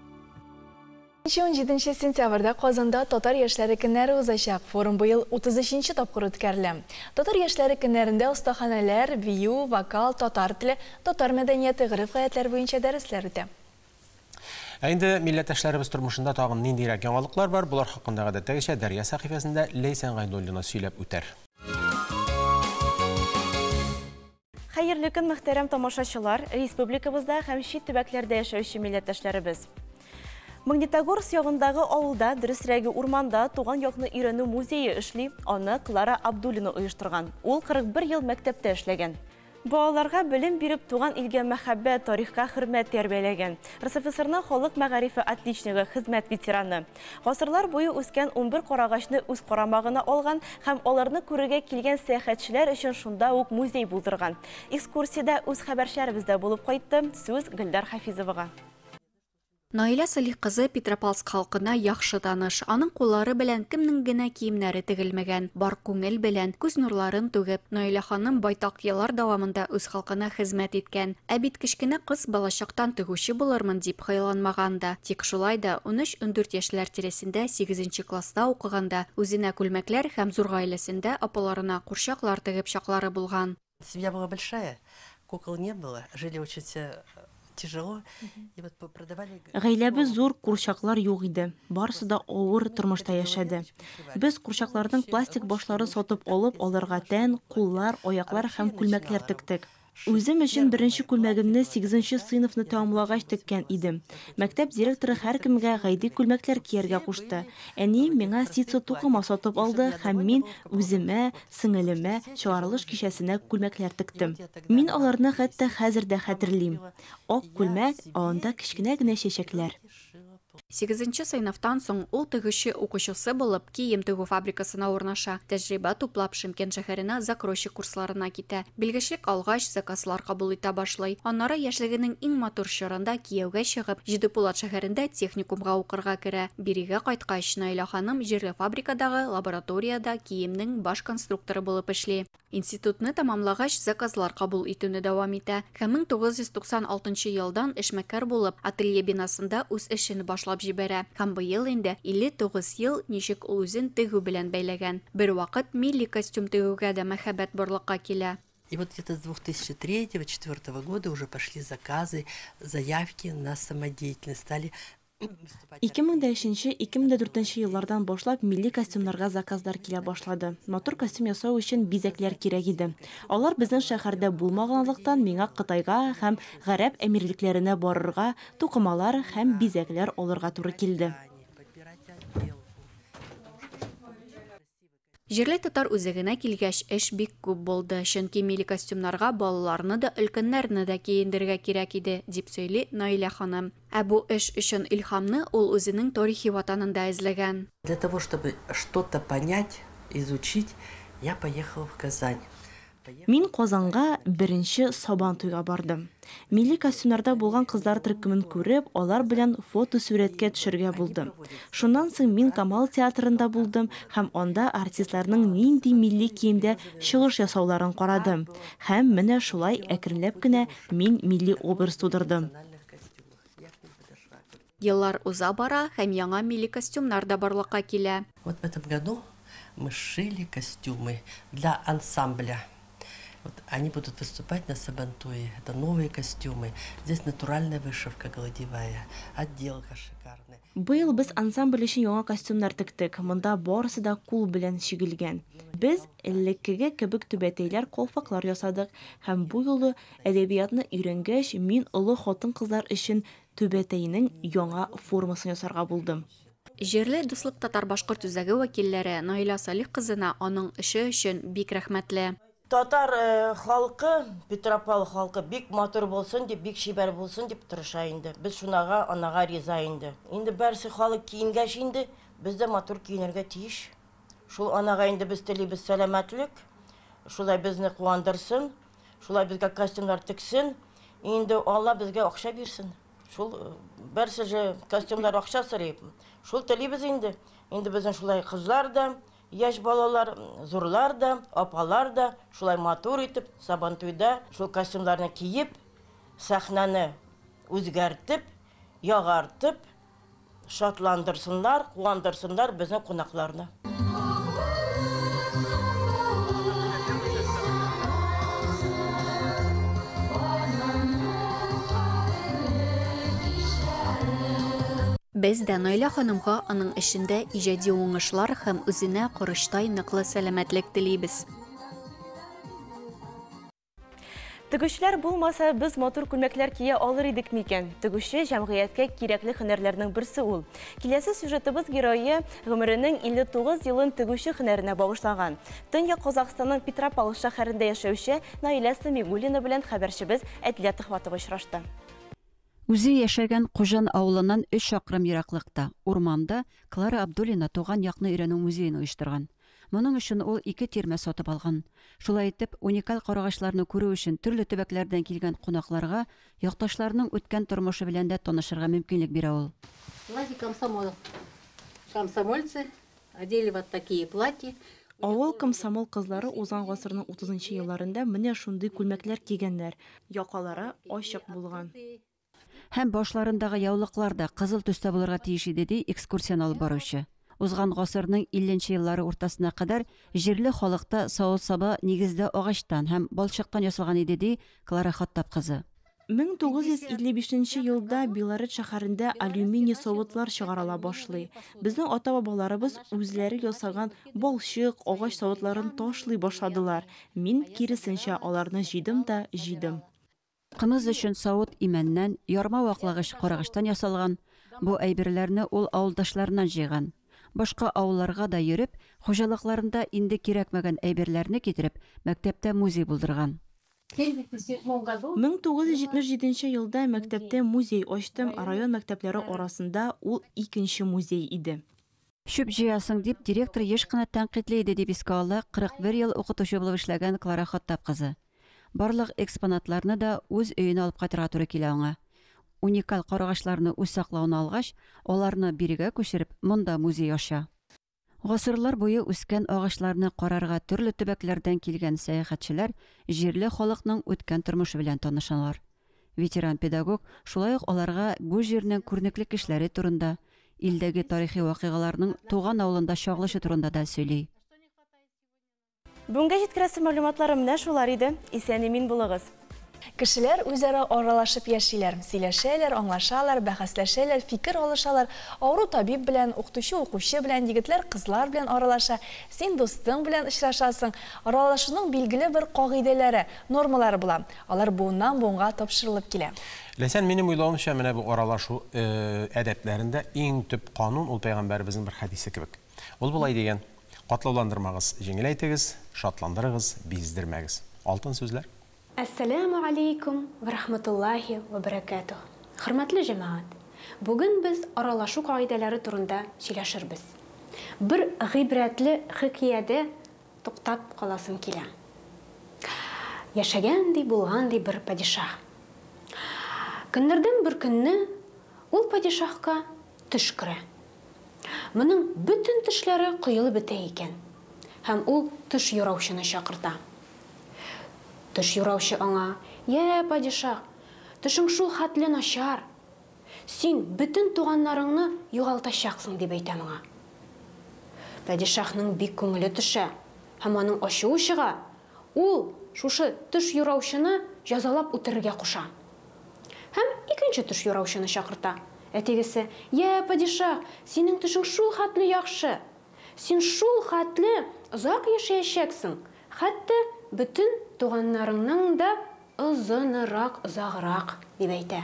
17 сентябрьдә Казанда Татар яшьләре көннәре узачак. Форум быел 33 тапкыр үткәрелә. Татар яшьләре көннәрендә остаханәләр, бию, вокал, татар теле, татар мәдәнияте, гореф-гадәтләр буенча дәресләр үтә. Ә инде милләттәшләребез тормышында тагын ниндирәк яңалыклар бар, болар хакында гадәттәгечә Дәрья сәхифәсендә Ләйсән Гайнуллина сөйләп үтәр. Хәерле көн, мөхтәрәм тамашачылар, республикабызда һәм чит төбәкләрдә яшәүче милләттәшләребез. Магнитогорск ягындагы авылда, дөресрәге урманда туган якны өйрәнү музее эшли. Аны Клара Абдуллина оештырган. Ул 41 ел мәктәптә эшләгән. Балаларга белем биреп, туган илгә мәхәббәт, тарихка хөрмәт тәрбияләгән. РСФСРның халык мәгарифе отличнигы, хезмәт ветераны. Гасырлар буе үскән 11 карагачны үз карамагына алган һәм аларны күрергә килгән сәяхәтчеләр өчен шунда ук музей булдырган. Экскурсиядә үз хәбәрчеләребез дә булып кайтты. Сүз Гөлдар Хафизовага. Наилә Салих кызы Петропавловск халкына яхшы таныш. Аның куллары белән кемнең генә киемнәре тегелмәгән. Бар күңел белән, күз нурларын түгеп, Наилә ханым байтак еллар дәвамында үз халкына хезмәт иткән. Ә бит кечкенә кыз балачактан тегүче булырмын дип хыялланмаган да. Тик шулай да 13-14 яшьләр тирәсендә сигезенче класста укыганда үзенә күлмәкләр һәм зур гаиләсендә апаларына курчаклар тегеп чаклары булган. Семья была большая, кукол не было, жили очень все тяжело. И вот продавали... Гаиләбез зур, курчаклар юк иде. Барысы да авыр тормышта яшәде. Без курчакларның пластик башларын сатып алып, аларга тән, куллар, аяклар һәм күлмәкләр тектек. Үзем өчен беренче күлмәгемне сигезенче сыйныфны тәмамлагач теккән идем. Мәктәп директоры һәркемгә гади күлмәкләр кияргә кушты. Әнием миңа ситсы тукыма сатып алды һәм мин үземә, сеңелемә чыгарылыш кичәсенә күлмәкләр тектем. Мин аларны хәтта хәзер дә хәтерлим. Ак күлмәк, ә анда кечкенә генә чәчәкләр. Сигезенче сыйныфтан соң ул тегүче укучысы булып, кием тегү фабрикасына урнаша. Тәҗрибә туплап, Шымкент шәһәренә закройщик курсларына китә. Белгечлек алгач, заказлар кабул итә башлый. Аннары яшьлегенең иң матур чорында кияүгә чыгып, Җидепулат шәһәрендә техникумга укырга керә. Бирегә кайткач, Наилә ханым җирле фабрикадагы лабораториядә киемнең баш конструкторы булып эшли. Институтны тәмамлагач, заказлар кабул итүне дәвам итә. Һәм 1996 елдан эшмәкәр булып, ателье бинасында үз эшен башлап җибәрә. Һәм быел инде 59 ел ничек ул үзен тегү белән бәйләгән. Бервакыт милли костюм тегүгә дә мәхәббәт барлыкка килә. И вот где-то с 2003-2004 года уже пошли заказы, заявки на самодеятельность. Стали 2003-2004 еллардан башлап милли костюмнарга заказлар килә башлады. Матур костюм ясау өчен бизәкләр кирәк иде. Алар безнең шәһәрдә булмаганлыктан миңа Кытайга һәм Гарәп Әмирлекләренә барырга, тукымалар һәм бизәкләр алырга туры килде. Җирле татар үзәгенә килгәч, эш бик күп булды, чөнки милли костюмнарга балаларны да, өлкәннәрне дә киендерергә кирәк иде, дип сөйли Наилә ханым. Ә бу эш өчен илһамны ул үзенең тарихи ватанында эзләгән. Для того, чтобы что-то понять, изучить, я поехала в Казань. Мин Казанга беренче Сабантуйга бардым. Милли костюмнарда булган кызлар төркемен күреп, алар белән фотосурәткә төшергә булдым. Шуннан соң мин Камал театрында булдым һәм анда артистларның нинди милли киемдә чыгыш ясауларын карадым. Һәм менә шулай әкренләп кенә мин милли образ тудырдым. Еллар уза бара һәм яңа милли костюмнар да барлыкка килә. Вот в этом году мы сшили костюмы для ансамбля. Вот они будут выступать на Сабантуе. Это новые костюмы. Здесь натуральная вышивка голодевая, отделка шикарная. Быел без ансамбль өчен яңа костюмнар тектек. Монда барысы да кул белән чигелгән. Без элеккеге кебек түбәтәйләр, калфаклар ясадык. Һәм бу юлы әдәбиятны өйрәнгәч, мин олы хатын-кызлар өчен түбәтәйнең яңа формасын ясарга булдым. Җирле Дуслык татар-башкорт үзәге вәкилләре Наилә Салих кызына аның эше өчен бик рәхмәтле. Татар халкы, Петропавл халкы бик матур булсын дип, бик чибәр булсын дип тырыша инде. Без шунага, анага риза инде. Инде барысы халык киенгәч инде, без дә матур киенергә тиеш. Шул анага инде без телибез сәламәтлек, шулай безне куандырсын, шулай безгә костюмнар тексен, инде Алла безгә акча бирсен. Шул барысы же костюмнар акча сорый. Шул телибез инде. Инде безнең шулай кызлар да, яшь балалар, зурлар да, апалар да шулай матур итеп Сабантуйда шул костюмнарны киеп, сәхнәне үзгәртеп, ягартып, шатландырсыннар, куандырсыннар безнең кунакларны. Без дә Наилә ханымга аның эшендә иҗади уңышлар һәм үзенә корычтай ныклы сәламәтлек телибез. Тегүчеләр булмаса, без матур күлмәкләр кия алыр идек микән? Тегүче җәмгыятькә кирәкле һөнәрләрнең берсе ул. Киләсе сюжетыбыз герое гомеренең 59 елын тегүче һөнәренә багышлаган. Төньяк Казахстанның Петропавл шәһәрендә яшәүче Наилә Самигуллина белән хәбәрчебез Әдилә Төхвәтова очрашты. Үзе яшәгән Кужан авылыннан 3 чакрым ераклыкта, урманда Клара Абдуллина туган якны өйрәнү музеен оештырган. Моның өчен ул ике тирмә сатып алган. Шулай итеп, уникаль карагачларны күрү өчен төрле төбәкләрдән килгән кунакларга якташларының үткән тормышы белән дә танышырга мөмкинлек бирә ул. Платье комсомол. Комсомольцы одели вот такие платья. Авыл комсомол кызлары узган гасырның 30 нчы елларында менә шундый күлмәкләр кигәннәр, якалары ачык булган. Һәм башларындагы яулыклар да кызыл төстә булырга тиеш иде, ди экскурсияне алып баручы. Узган гасырның 50 нче еллары уртасына кадәр җирле халыкта савыт-саба нигездә агачтан һәм балчыктан ясалган иде, ди Клара Хаттап кызы. 1955 нче елда Белорет шәһәрендә алюминий савытлар чыгарыла башлый. Безнең ата-бабаларыбыз үзләре ясаган балчык, агач савытларын ташлый башладылар. Мин, киресенчә, аларны җыйдым да җыйдым. Кымыз өчен савыт имәннән, ярма ваклагыч карагычтан ясалган. Бу әйберләрне ул авылдашларыннан җыйган. Башка авылларга да йөреп, хуҗалыкларында инде кирәкмәгән әйберләрне китереп, мәктәптә музей булдырган. 1977 нче елда мәктәптә музей ачтым, район мәктәпләре арасында ул икенче музей иде. Чүп җыясың, дип директор еш кына тәнкыйтьли иде, дип искә ала 41 ел укытучы булып эшләгән Клара Хаттап кызы. Барлык экспонатларны да үз өенә алып кайтырга туры килә аңа. Уникаль карагачларны үз саклавына алгач, аларны бирегә күчереп, монда музей ача. Гасырлар буе үскән агачларны карарга төрле төбәкләрдән килгән сәяхәтчеләр җирле халыкның үткән тормышы белән танышалар. Ветеран-педагог шулай ук аларга бу җирнең күренекле кешеләре турында, илдәге тарихи вакыйгаларның туган авылында чагылышы турында да сөйли. Бүгенгә җиткерәсе мәгълүматларым менә шулар иде. Исән-имин булыгыз! Кешеләр үзара аралашып яшиләр. Сөйләшәләр, аңлашалар, бәхәсләшәләр, фикер алышалар. Авыру табиб белән, укытучы укучы белән, егетләр кызлар белән аралаша. Син дустың белән очрашасың. Аралашуның билгеле бер кагыйдәләре, нормалары була. Алар буыннан-буынга тапшырылып килә. Ләйсән, минем уйлавымча, менә бу аралашу әдәпләрендә иң төп канун ул пәйгамбәребезнең бер хәдисе кебек. Ул болай дигән, Катлауландырмагыз, җиңеләйтегез, шатландырыгыз, биздермәгез. Алтын сүзләр. Әссәләмү алейкум вә рахматуллаһи вә бәрәкәтүһ. Хөрмәтле җәмәгать! Бүген без аралашу кагыйдәләре турында сөйләшербез. Бер гыйбрәтле хикиядә туктап каласым килә. Яшәгән ди, булган ди бер падишаһ. Көннәрдән бер көнне ул падишаһка төш керә. Моның бөтен тешләре коелып бетә икән. Һәм ул төш юраучыны чакырта. Төш юраучы аңа, Йә, падишаһ, төшең шул хәтле начар. Син бөтен туганнарыңны югалтачаксың, дип әйтә моңа. Падишаһның бик күңеле төшә һәм аның ачуы чыга, ул шушы төш юраучыны җәзалап үтерергә куша. Һәм икенче төш юраучыны чакырта. Ә тегесе, Йә, падишаһ, синең төшең шул хәтле яхшы! Син шул хәтле озак яшәячәксең, хәтта бөтен туганнарыңның да озынырак, озаграк, дип әйтә.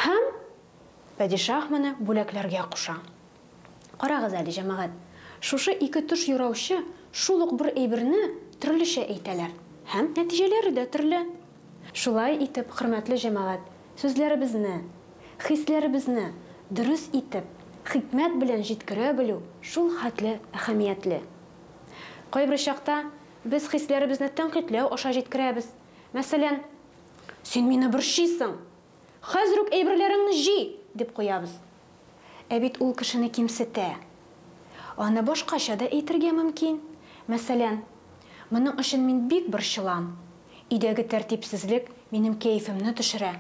Һәм падишаһ моны бүләкләргә куша. Карагыз әле, җәмәгать, шушы ике төш юраучы шул ук бер әйберне төрлечә әйтәләр, һәм нәтиҗәләре дә төрле. Шулай итеп, хөрмәтле җәмәгать, сүзләребезне, хисләребезне дөрес итеп, хикмәт белән җиткерә белү шул хәтле әһәмиятле. Кайбер чакта без хисләребезне тәнкыйтьләү аша җиткерәбез. Мәсәлән, Син мине борчыйсың! Хәзер үк әйберләреңне җый! дип куябыз. Ә бит ул кешене кимсетә. Аны башкача да әйтергә мөмкин. Мәсәлән, Моның өчен мин бик борчылам. Өйдәге тәртипсезлек минем кәефемне төшерә.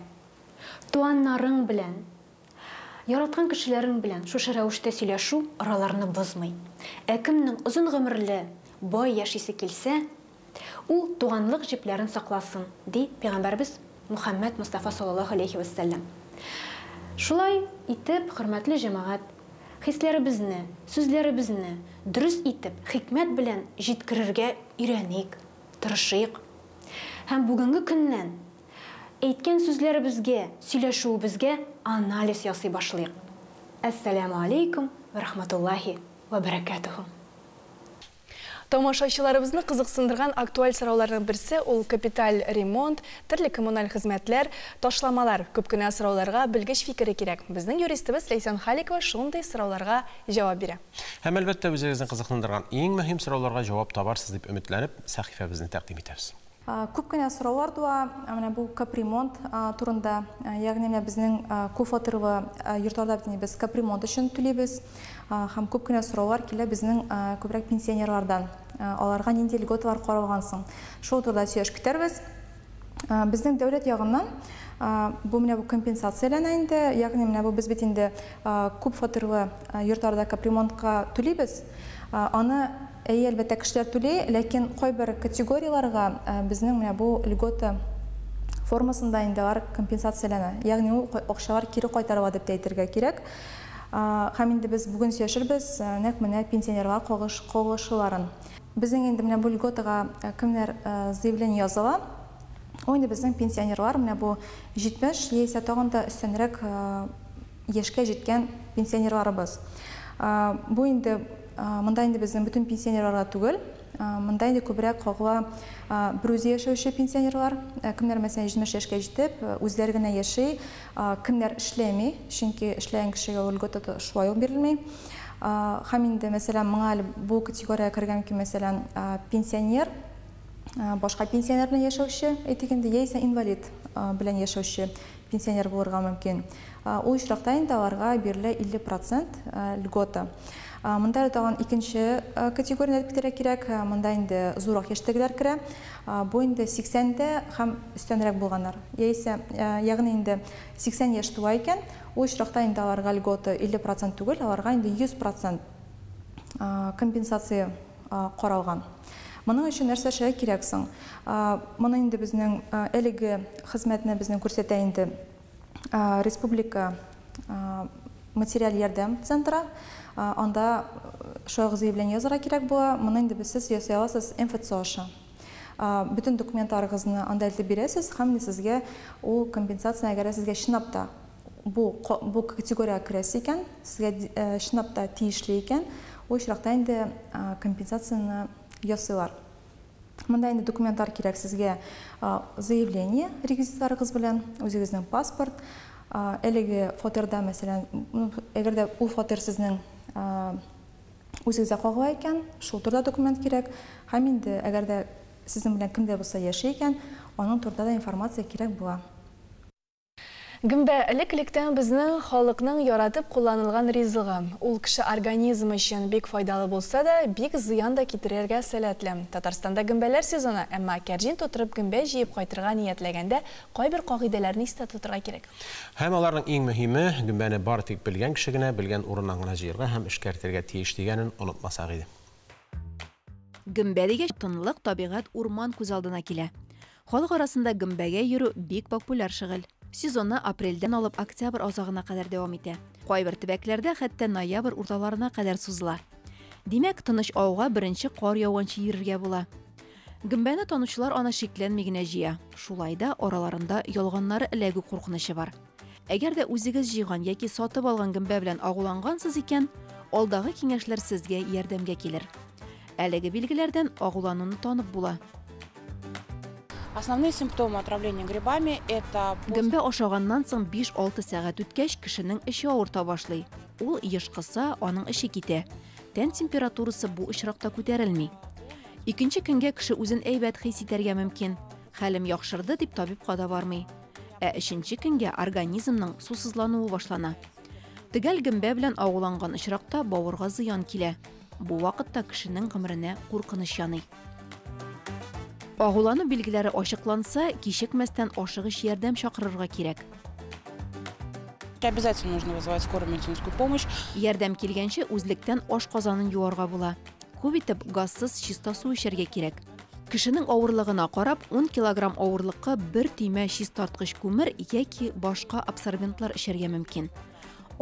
Туганнарың белән, яраткан кешеләрең белән шушы рәвештә сөйләшү араларны бозмый. Ә кемнең озын гомерле, бай яшисе килсә, Ул туганлык җепләрен сакласын, ди пәйгамбәребез Мөхәммәд Мостафа саллаллаһу галәйһи вә сәлләм. Шулай итеп, хөрмәтле җәмәгать, хисләребезне, сүзләребезне дөрес итеп, хикмәт белән җиткерергә өйрәник, тырышыйк. Һәм бүгенге көннән әйткән сүзләребезгә, сөйләшүебезгә анализ ясый башлыйк. Әссәләмү алейкум вә рахматуллаһи вә бәрәкәтүһү. Тамашачыларыбызны кызыксындырган актуаль сорауларның берсе ул капиталь ремонт, төрле коммуналь хезмәтләр, ташламалар. Күп кенә сорауларга белгеч фикере кирәк. Безнең юристыбыз Ләйсән Халикова шундый сорауларга җавап бирә. Һәм, әлбәттә, үзегезне кызыксындырган иң мөһим сорауларга җавап табарсыз дип өметләнеп, сәхифәбезне тәкъдим итәбез. Күп кенә сораулар туа менә бу капремонт турында. Ягъни менә безнең күп фатирлы йортларда бит инде без капремонт өчен түлибез. Һәм күп кенә сораулар килә безнең күбрәк пенсионерлардан. Аларга нинди льготалар каралган соң? Шул турыда сөйләшеп китәрбез. Безнең дәүләт ягыннан бу менә бу компенсацияләнә инде. Ягъни менә бу без бит инде күп фатирлы йортларда капремонтка түлибез. Аны, әйе, әлбәттә, кешеләр түли, ләкин кайбер категорияләргә безнең менә бу льгота формасында инде алар компенсацияләнә. Ягъни ул акчалар кире кайтарыла дип тә әйтергә кирәк. Һәм инде без бүген сөйләшербез нәкъ менә пенсионерлар кагылышлыларын. Безнең инде менә бу льготага кемнәр заявление яза ала? Ул инде безнең пенсионерлар, менә бу 70 яисә тагын да өстәнрәк яшькә җиткән пенсионерларыбыз. Бу инде монда инде безнең бөтен пенсионерларга түгел, монда инде күбрәк кагыла берүзе яшәүче пенсионерлар, кемнәр мәсәлән 70 яшькә җитеп, үзләре генә яши, кемнәр эшләми, чөнки эшләгән кешегә ул льгота шулай ук бирелми. Һәм инде мәсәлән моңа әле бу категориягә кергән ки, мәсәлән, пенсионер, башка пенсионер белән яшәүче, әйтик инде, яисә инвалид белән яшәүче пенсионер булырга мөмкин. Ул очракта инде аларга бирелә 50% льгота. Монда әле тагын икенче категорияне әйтеп китәргә кирәк. Монда инде зуррак яшьтәгеләр керә. Бу инде 80-дә һәм өстәнрәк булганнар. Яисә, ягъни инде 80 яшь туа икән, ул очракта инде аларга льгота 50% түгел, аларга инде 100% компенсация каралган. Моның өчен нәрсә эшләргә кирәк соң? Моны инде безнең әлеге хезмәтне безнең күрсәтә инде республика материаль ярдәм центры. Анда шулай ук заявление язарга кирәк була. Моны инде сез ясый аласыз МФЦ аша. Бөтен документларыгызны анда илтеп бирәсез һәм инде сезгә ул компенсация, әгәр сезгә чынлап та бу категориягә керәсе икән, сезгә чынлап та тиешле икән, ул очракта инде компенсацияне ясыйлар. Монда инде документлар кирәк сезгә: заявление реквизитларыгыз белән, үзегезнең паспорт, әлеге фатирда, мәсәлән, әгәр дә ул фатир сезнең үзегезгә кагыла икән, шул турыда документ кирәк. Һәм инде әгәр дә сезнең белән кем дә булса яши икән, аның турында да информация кирәк була. Гөмбә элек-электән безнең халыкның яратып кулланылган ризыгы. Ул кеше организмы өчен бик файдалы булса да, бик зыян да китерергә сәләтле. Татарстанда гөмбәләр сезоны, әмма кәрҗин тутырып гөмбә җыеп кайтырга ниятләгәндә кайбер кагыйдәләрне истә тотырга кирәк. Һәм аларның иң мөһиме, гөмбәне бары тик белгән кеше генә, белгән урыннан гына җыярга һәм эшкәртергә тиеш дигәнен онытмасак иде. Гөмбә дигәч, тынлык, табигать, урман күз алдына килә. Халык арасында гөмбәгә йөрү бик популяр шөгыль. Сезоны апрельдән алып октябрь азагына кадәр дәвам итә. Кайбер төбәкләрдә хәтта ноябрь урталарына кадәр сузыла. Димәк, тыныч ауга беренче кар яуганчы йөрергә була. Гөмбәне танучылар аны шикләнми генә җыя. Шулай да араларында ялганнары эләгү куркынычы бар. Әгәр дә үзегез җыйган яки сатып алган гөмбә белән агулангансыз икән, алдагы киңәшләр сезгә ярдәмгә килер. Әлеге билгеләрдән агулануны танып була. Основные симптомы отравления грибами это Гөмбә ашаганнан соң 5-6 сәгать үткәч, кешенең эче авырта башлый. Ул еш кыса, аның эче китә. Тән температурасы бу очракта күтәрелми. Икенче көнгә кеше үзен әйбәт хис итәргә мөмкин. Хәлем яхшырды дип табибка да бармый. Ә өченче көнгә организмның сусызлануы башлана. Төгәл гөмбә белән агуланган очракта бавырга зыян килә. Бу вакытта кешенең гомеренә куркыныч яный. Агулану билгеләре ачыкланса, кичекмәстән ашыгыч ярдәм чакырырга кирәк. Обязательно нужно вызывать скорую медицинскую помощь. Ярдәм килгәнче үзлектән ашказанын юарга була. Күп итеп газсыз чиста су эчәргә кирәк. Кешенең авырлыгына карап, 10 килограмм авырлыкка бер төймә чистарткыч күмер яки башка абсорбентлар эчәргә мөмкин.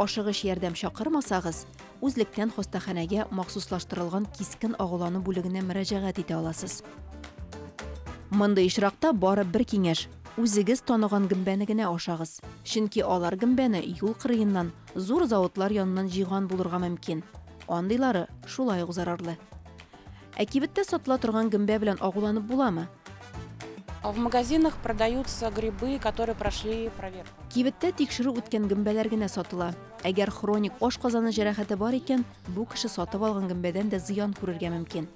Ашыгыч ярдәм чакырмасагыз, үзлектән хастаханәгә махсуслаштырылган кискен агулану бүлегенә мөрәҗәгать итә аласыз. Мондый очракта бары бер киңәш: үзегез таныган гөмбәне генә ашагыз. Чөнки алар гөмбәне юл кырыеннан, зур заводлар яныннан җыйган булырга мөмкин. Андыйлары шулай ук зарарлы. Ә кибеттә сатыла торган гөмбә белән агуланып буламы? В магазинах продаются грибы, которые прошли проверку. Кибеттә тикшерү үткән гөмбәләр генә сатыла. Әгәр хроник ашказаны җәрәхәте бар икән, бу кеше сатып алган гөмбәдән дә зыян күрергә мөмкин.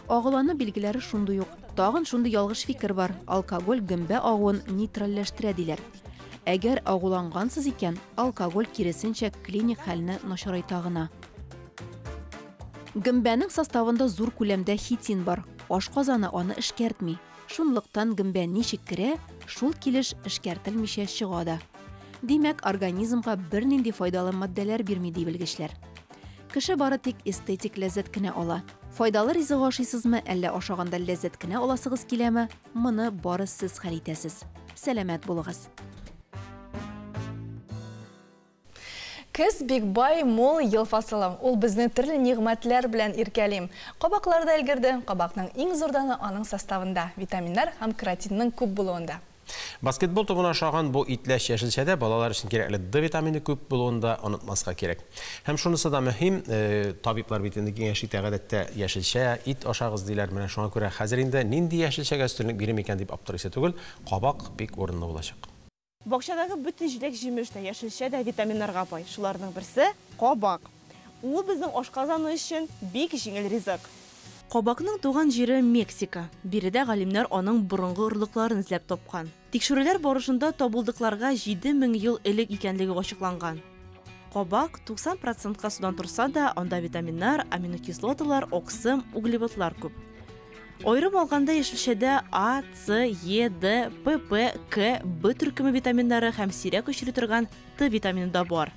Агулану билгеләре шундый ук. Тагын шундый ялгыш фикер бар, алкоголь гөмбә агуын нейтральләштерә диләр. Әгәр агулангансыз икән, алкоголь киресенчә клиник хәлне начарайта гына. Гөмбәнең составында зур күләмдә хитин бар. Ашказаны аны эшкәртми. Шунлыктан гөмбә ничек керә, шул килеш эшкәртелмичә чыга да. Димәк, организмга бернинди файдалы матдәләр бирми, ди белгечләр. Кеше бары тик эстетик ләззәт кенә ала. Файдалы ризык ашыйсызмы, әллә ашаганда ләззәт кенә аласыгыз киләме, моны бары сез хәл итәсез. Сәламәт булыгыз! Көз бик бай, мул ел фасылы. Ул безне төрле нигъмәтләр белән иркәли. Кабаклар да өлгерде. Кабакның иң зур даны аның составында, витаминнар һәм каротинның күп булуында. Баскетбол тубына ошаган бу итләч яшелчәдә балалар өчен кирәкле Д витамины күп булуын да онытмаска кирәк. Һәм шунысы да мөһим, табиблар бит инде киңәш итә гадәттә яшелчә, ит ашагыз диләр. Менә шуңа күрә хәзер инде нинди яшелчәгә өстенлек бирим икән дип аптырыйсы түгел, кабак бик урынлы булачак. Бакчадагы бөтен җиләк-җимеш тә, яшелчә дә витаминнарга бай. Шуларның берсе, кабак. Ул безнең ашказаны өчен бик җиңел ризык. Кабакның туган җире Мексика. Биредә галимнәр аның борынгы орлыкларын эзләп тапкан. Тикшерүләр барышында табылдыкларга 7000 ел элек икәнлеге ачыкланган. Кабак 90 процентка судан торса да, анда витаминнар, аминокислоталар, аксым, углеводлар күп. Аерым алганда, яшелчәдә А, С, Е, Д, П, П, К, Б төркеме витаминнары һәм сирәк очрый торган Т витамины да бар.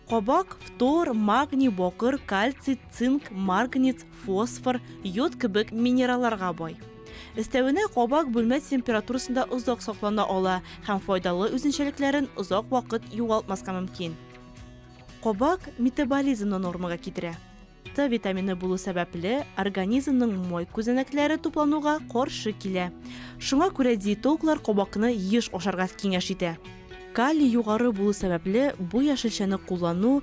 Кабак фтор, магний, бакыр, кальций, цинк, марганец, фосфор, йод кебек минералларга бай. Өстәвенә, кабак бүлмә температурасында озак саклана ала һәм файдалы үзенчәлекләрен озак вакыт югалтмаска мөмкин. Кабак метаболизмны нормага китерә. Т витамины булу сәбәпле, организмның май күзәнәкләре туплануга каршы килә. Шуңа күрә диетологлар кабакны еш ашарга киңәш итә. Калий югары булу сәбәпле, бу яшелчәне куллану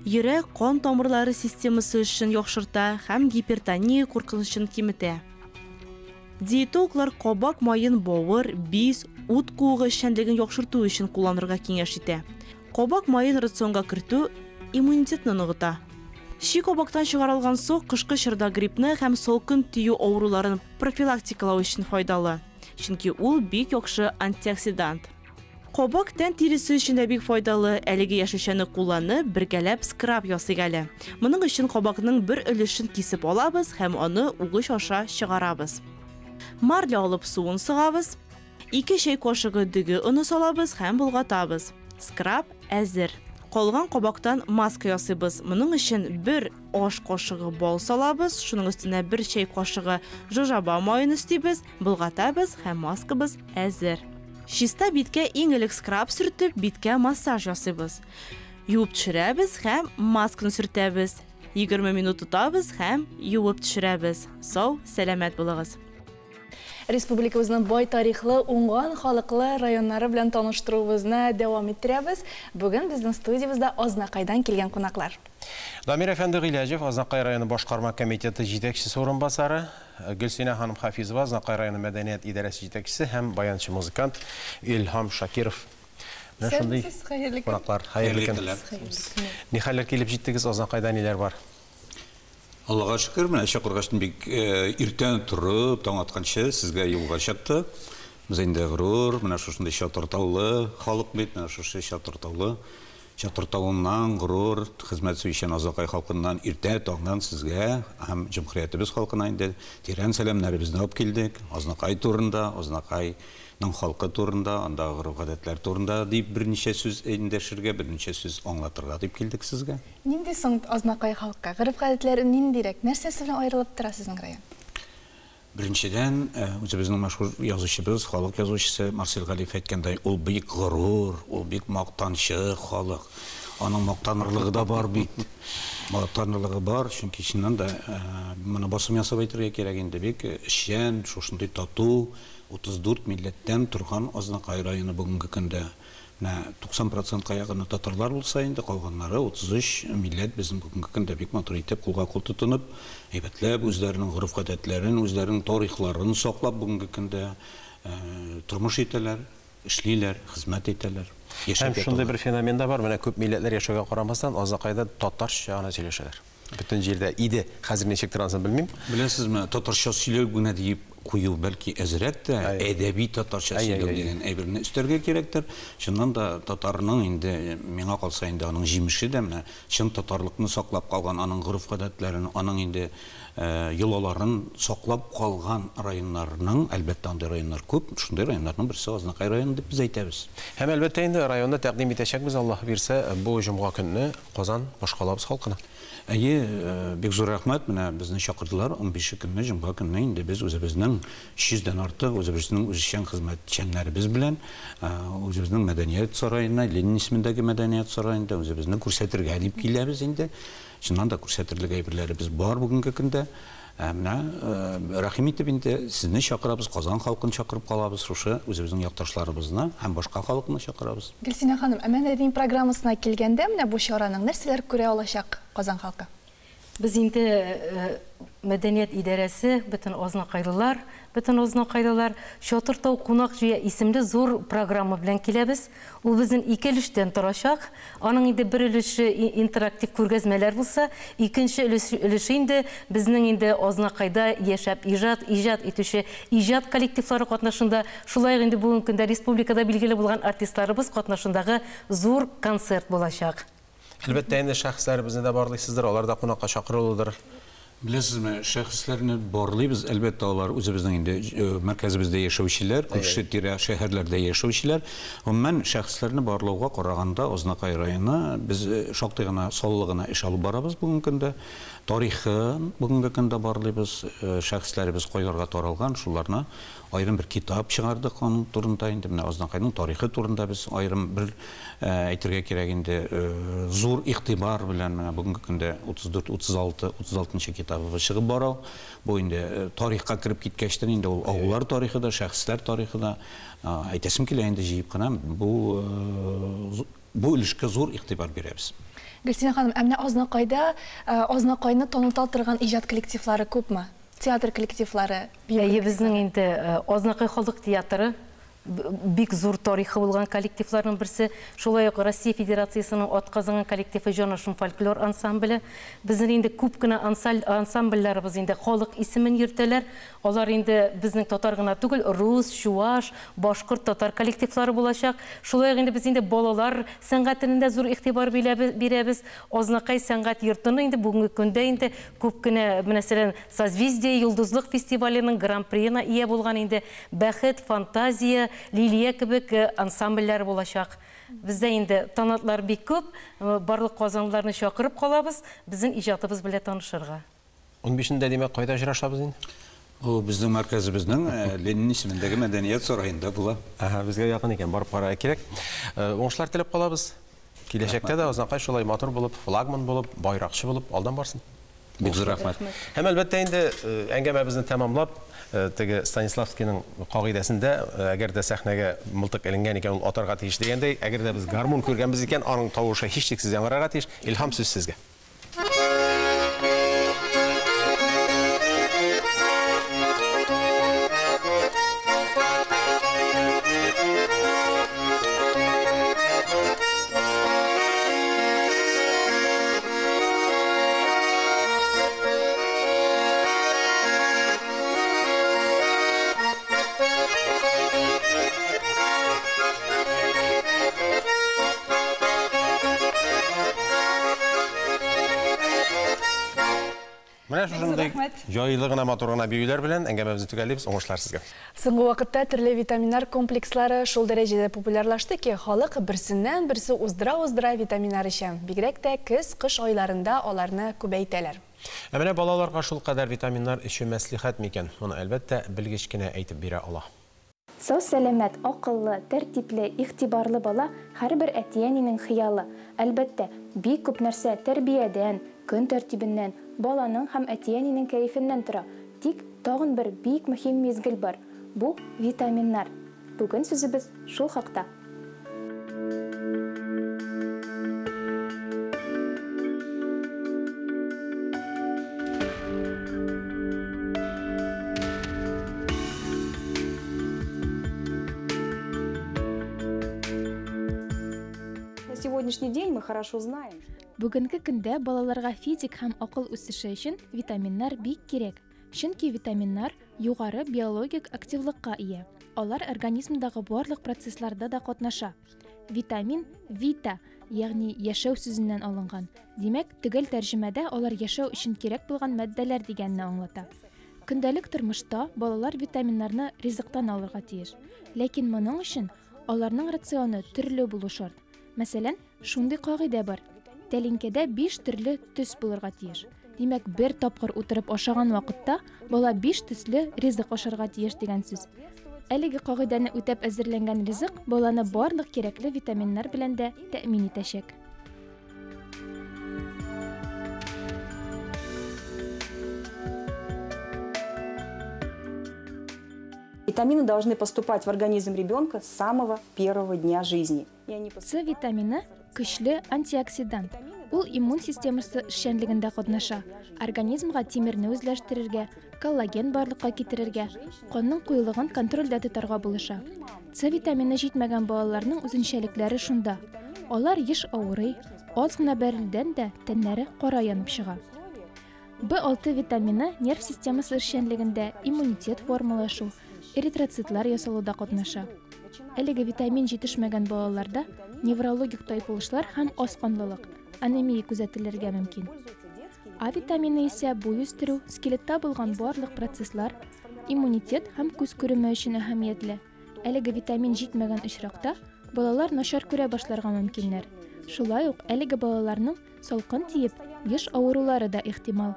йөрәк-кан тамырлары системасы эшен яхшырта һәм гипертония куркынычын киметә. Диетологлар кабак маен бавыр, биз, үт куыгы эшчәнлеген яхшырту өчен кулланырга киңәш итә. Кабак маен рационга кертү иммунитетны ныгыта. Чи кабактан чыгарылган сок кышкы чорда гриппны һәм салкын тию авыруларын профилактикалау өчен файдалы, чөнки ул бик яхшы антиоксидант. Кабак тән тиресе өчен дә бик файдалы. Әлеге яшелчәне кулланып, бергәләп скраб ясыйк әле. Моның өчен кабакның бер өлешен кисеп алабыз һәм аны угыч аша чыгарабыз. Марля алып суын сыгабыз. Ике чәй кашыгы дөге оны салабыз һәм болгатабыз. Скраб әзер. Калган кабактан маска ясыйбыз. Моның өчен бер аш кашыгы бал салабыз, шуның өстенә бер чәй кашыгы жожоба маен өстибез, болгатабыз һәм маскабыз әзер. Чиста биткә иң элек скраб сөртеп, биткә массаж ясыйбыз. Юып төшерәбез һәм масканы сөртәбез. 20 минут тотабыз һәм юып төшерәбез. Сау, сәламәт булыгыз! Республикабызның бай тарихлы, уңган халыклы районнары белән таныштыруыбызны дәвам иттерәбез. Бүген безнең студиябездә Азнакайдан килгән кунаклар. Дамир әфәнде Гыйләҗев, Азнакай районы башкарма комитеты җитәкчесе урынбасары, Гөлсинә ханым Хафизова, Азнакай районы мәдәният идарәсе җитәкчесе һәм баянчы-музыкант Илһам Шакиров. Менә шундый кунаклар. Хәерле көн. Нихәлләр килеп җиттегез, Азнакайда ниләр бар? Аллага шөкер, менә чакыргач бик иртән торып, таң атканчы сезгә юлга чыктык. Без инде горур, менә шушындый Чатыр-Таулы халык бит, менә шушы Чатыр-Таулы, Чатыр-Тавыннан горур, хезмәт сөючән Азнакай халкыннан иртә таңнан сезгә һәм җөмһүриятебез халкына инде тирән сәламнәребезне алып килдек. Азнакай турында, Азнакайның халкы турында, андагы гореф-гадәтләр турында дип берничә сүз эндәшергә, берничә сүз аңлатырга дип килдек сезгә. Нинди соң Азнакай халкы? Гореф-гадәтләре ниндирәк? Нәрсәсе белән аерылып тора сезнең район? Беренчедән, үзебезнең мәшһүр язучыбыз, халык язучысы Марсель Галиев әйткәндәй, ул бик горур, ул бик мактанчык халык. Аның мактанырлыгы да бар бит. Мактанырлыгы бар, чөнки чыннан да, моны басым ясап әйтергә кирәк инде, бик эшчән, шушындый тату, 34 милләттән торган Азнакай районы бүгенге көндә. Менә 90 процентка якыны татарлар булса инде, калганнары 33 милләт безнең бүгенге көндә бик матур итеп кулга-кул тотынып, әйбәтләп үзләренең гореф-гадәтләрен, үзләренең тарихларын саклап бүгенге көндә тормыш итәләр, эшлиләр, хезмәт итәләр, яшәп Һәм шундый яталар. бер феномен да бар, менә күп милләтләр яшәүгә карамастан, Азнакайда татарча гына сөйләшәләр. Бөтен җирдә иде, хәзер ничек торасын белмим. Беләсезме, татарча сөйләү генә диеп кую бәлки әзрәк тә, әдәби татарча сөйләү дигән әйберне өстәргә кирәктер. Чыннан да татарның инде, миңа калса инде аның җимеше дә менә чын татарлыкны саклап калган, аның гореф-гадәтләрен, аның инде йолаларын саклап калган районнарның, әлбәттә андый районнар күп, шундый районнарның берсе Азнакай районы дип без әйтәбез. Һәм әлбәттә инде районны тәкъдим итәчәкбез, Аллаһ бирсә, бу җомга көнне Казан башкалабыз халкына. Әйе, бик зур рәхмәт, менә безне чакырдылар, унбише көнне, җомга көнне инде без үзебезнең 300 дән артык үзебезнең үзешчән хезмәтчәннәребез белән үзебезнең мәдәният сараена, Ленин исемендәге мәдәният сараенда үзебезне күрсәтергә дип киләбез инде. Чыннан да күрсәтерлек әйберләребез бар бүгенге көндә. Менә рәхим итеп инде сезне чакырабыз, Казан халкын чакырып калабыз, шушы үзебезнең якташларыбызны һәм башка халыкны чакырабыз. Гөлсинә ханым, ә мәдәни программасына килгәндә, менә бу чараның нәрсәләр күрә алачак Казан халкы? Без инде мәдәният идарәсе, бөтен азнакайлылар, бөтен азнакайлылар Чатыр тау кунак җыя исемле зур программа белән киләбез. Ул безнең ике өлештән торачак. Аның инде бер өлеше интерактив күргәзмәләр булса, икенче өлеше инде безнең инде Азнакайда яшәп иҗат, иҗат итүче иҗат коллективлары катнашында, шулай ук инде бүгенге көндә республикада билгеле булган артистларыбыз катнашындагы зур концерт булачак. Әлбәттә инде шәхесләребезне дә барлыйсыздыр, алар да кунакка чакырылудыр. Беләсезме, шәхесләрне барлыйбыз, әлбәттә, алар үзебезнең инде мәркәзебездә яшәүчеләр, күрше тирә шәһәрләрдә яшәүчеләр. Гомумән, шәхесләрне барлауга караганда Азнакай районы без шактый гына саллы гына эш алып барабыз бүгенге көндә. Тарихын бүгенге көндә барлыйбыз, шәхесләребез кайларга таралган, шуларны аерым бер китап чыгардык аның турында инде. Менә Азнакайның тарихы турында без аерым бер әйтергә кирәк инде, зур игътибар белән менә бүгенге көндә 34, 36, 36 китабыбыз чыгып бара. Бу инде тарихка кереп киткәчтен инде ул авыллар тарихы да, шәхесләр тарихы да. Әйтәсем килә инде җыеп кына, бу өлешкә зур игътибар бирәбез. Гөлсинә ханым, ә менә Азнакайда, Азнакайны таныта торган иҗат коллективлары күпме? Театр коллективлары, бию Әйе, коллективлары? безнең инде Азнакай халык театры бик зур тарихы булган коллективларның берсе. Шулай ук Россия Федерациясенең атказанган коллективы Җанашым фольклор ансамбле. Безнең инде күп кенә ансамбльләребез инде халык исемен йөртәләр. Алар инде безнең татар гына түгел, рус, чуаш, башкорт, татар коллективлары булачак. Шулай ук инде без инде балалар сәнгатенә дә зур игътибар бирәбез. Азнакай сәнгать йортының инде бүгенге көндә инде күп кенә, мәсәлән, Созвездие Йолдызлык фестиваленең гран-приена ия булган инде Бәхет, Фантазия, Лилия кебек ансамбльләр булачак. Бездә инде талантлар бик күп, барлык казанлыларны чакырып калабыз, безнең иҗатыбыз белән танышырга. Унбишендә димәк кайда очрашабыз инде? Ул безнең мәркәзебезнең Ленин исемендәге мәдәният сараенда була. Аһа, безгә якын икән, барып карарга кирәк. Уңышлар теләп калабыз. Киләчәктә дә Азнакай шулай матур булып, флагман булып, байракчы булып алдан барсын. Бик зур рәхмәт. Һәм әлбәттә инде әңгәмәбезне тәмамлап, теге Станиславскийның кагыйдәсендә, әгәр дә сәхнәгә мылтык эленгән икән, ул атарга тиеш дигәндәй, әгәр дә без гармун күргәнбез икән, аның тавышы һичшиксез яңгырарга тиеш. Илһам, сүз сезгә. Менә шушындый җайлы гына, матур гына биюләр белән әңгәмәбезне төгәллибез. Уңышлар сезгә. Соңгы вакытта төрле витаминнар комплекслары шул дәрәҗәдә популярлашты ки, халык берсеннән берсе уздыра-уздыра витаминнар эчә. Бигрәк тә көз-кыш айларында аларны күбәйтәләр. Ә менә балаларга шул кадәр витаминнар эчү мәслихәт микән? Моны әлбәттә белгеч кенә әйтеп бирә ала. Сау сәламәт, акыллы, тәртипле, игътибарлы бала һәрбер әти-әнинең хыялы. Әлбәттә, бик күп нәрсә тәрбиядән, көн тәртибеннән, баланың һәм әти-әнинең кәефеннән тора. Тик тагын бер бик мөһим мизгел бар. Бу витаминнар. Бүген сүзебез шул хакта. сегодняшний день мы хорошо знаем. Бүгенге көндә балаларга физик һәм акыл үсеше өчен витаминнар бик кирәк. Чөнки витаминнар югары биологик активлыкка ия. Алар организмдагы барлык процессларда да катнаша. Витамин вита, ягъни яшәү сүзеннән алынган. Димәк, төгәл тәрҗемәдә алар яшәү өчен кирәк булган матдәләр дигәнне аңлата. Көндәлек тормышта балалар витаминнарны ризыктан алырга тиеш. Ләкин моның өчен аларның рационы төрле булу шарт. Мәсәлән, шундый кагыйдә бар. Тәлинкәдә 5 төрле төс булырга тиеш. Димәк, бер тапкыр утырып ашаган вакытта бала 5 төсле ризык ашарга тиеш дигән сүз. Әлеге кагыйдәне үтәп әзерләнгән ризык баланы барлык кирәкле витаминнар белән дә тәэмин итәчәк. Витамины должны поступать в организм ребенка с самого первого дня жизни. С витамины көчле антиоксидант. Ул иммун системасы эшчәнлегендә катнаша. Организмга тимерне үзләштерергә, коллаген барлыкка китерергә, канның куелыгын контрольдә тотарга булыша. С витамины җитмәгән балаларның үзенчәлекләре шунда. Алар еш авырый, аз гына бәрелүдән дә тәннәре кара янып чыга. B6 витамины нерв системасы эшчәнлегендә, иммунитет формалашу, эритроцитлар ясалуда катнаша. Әлеге витамин җитешмәгән балаларда неврологик тайпылышлар һәм азканлылык, анемия күзәтелергә мөмкин. А витамины исә буй үстерү, скелетта булган барлык процесслар, иммунитет һәм күз күреме өчен әһәмиятле. Әлеге витамин җитмәгән очракта балалар начар күрә башларга мөмкиннәр. Шулай ук әлеге балаларның салкын тиеп, еш авырулары да ихтимал.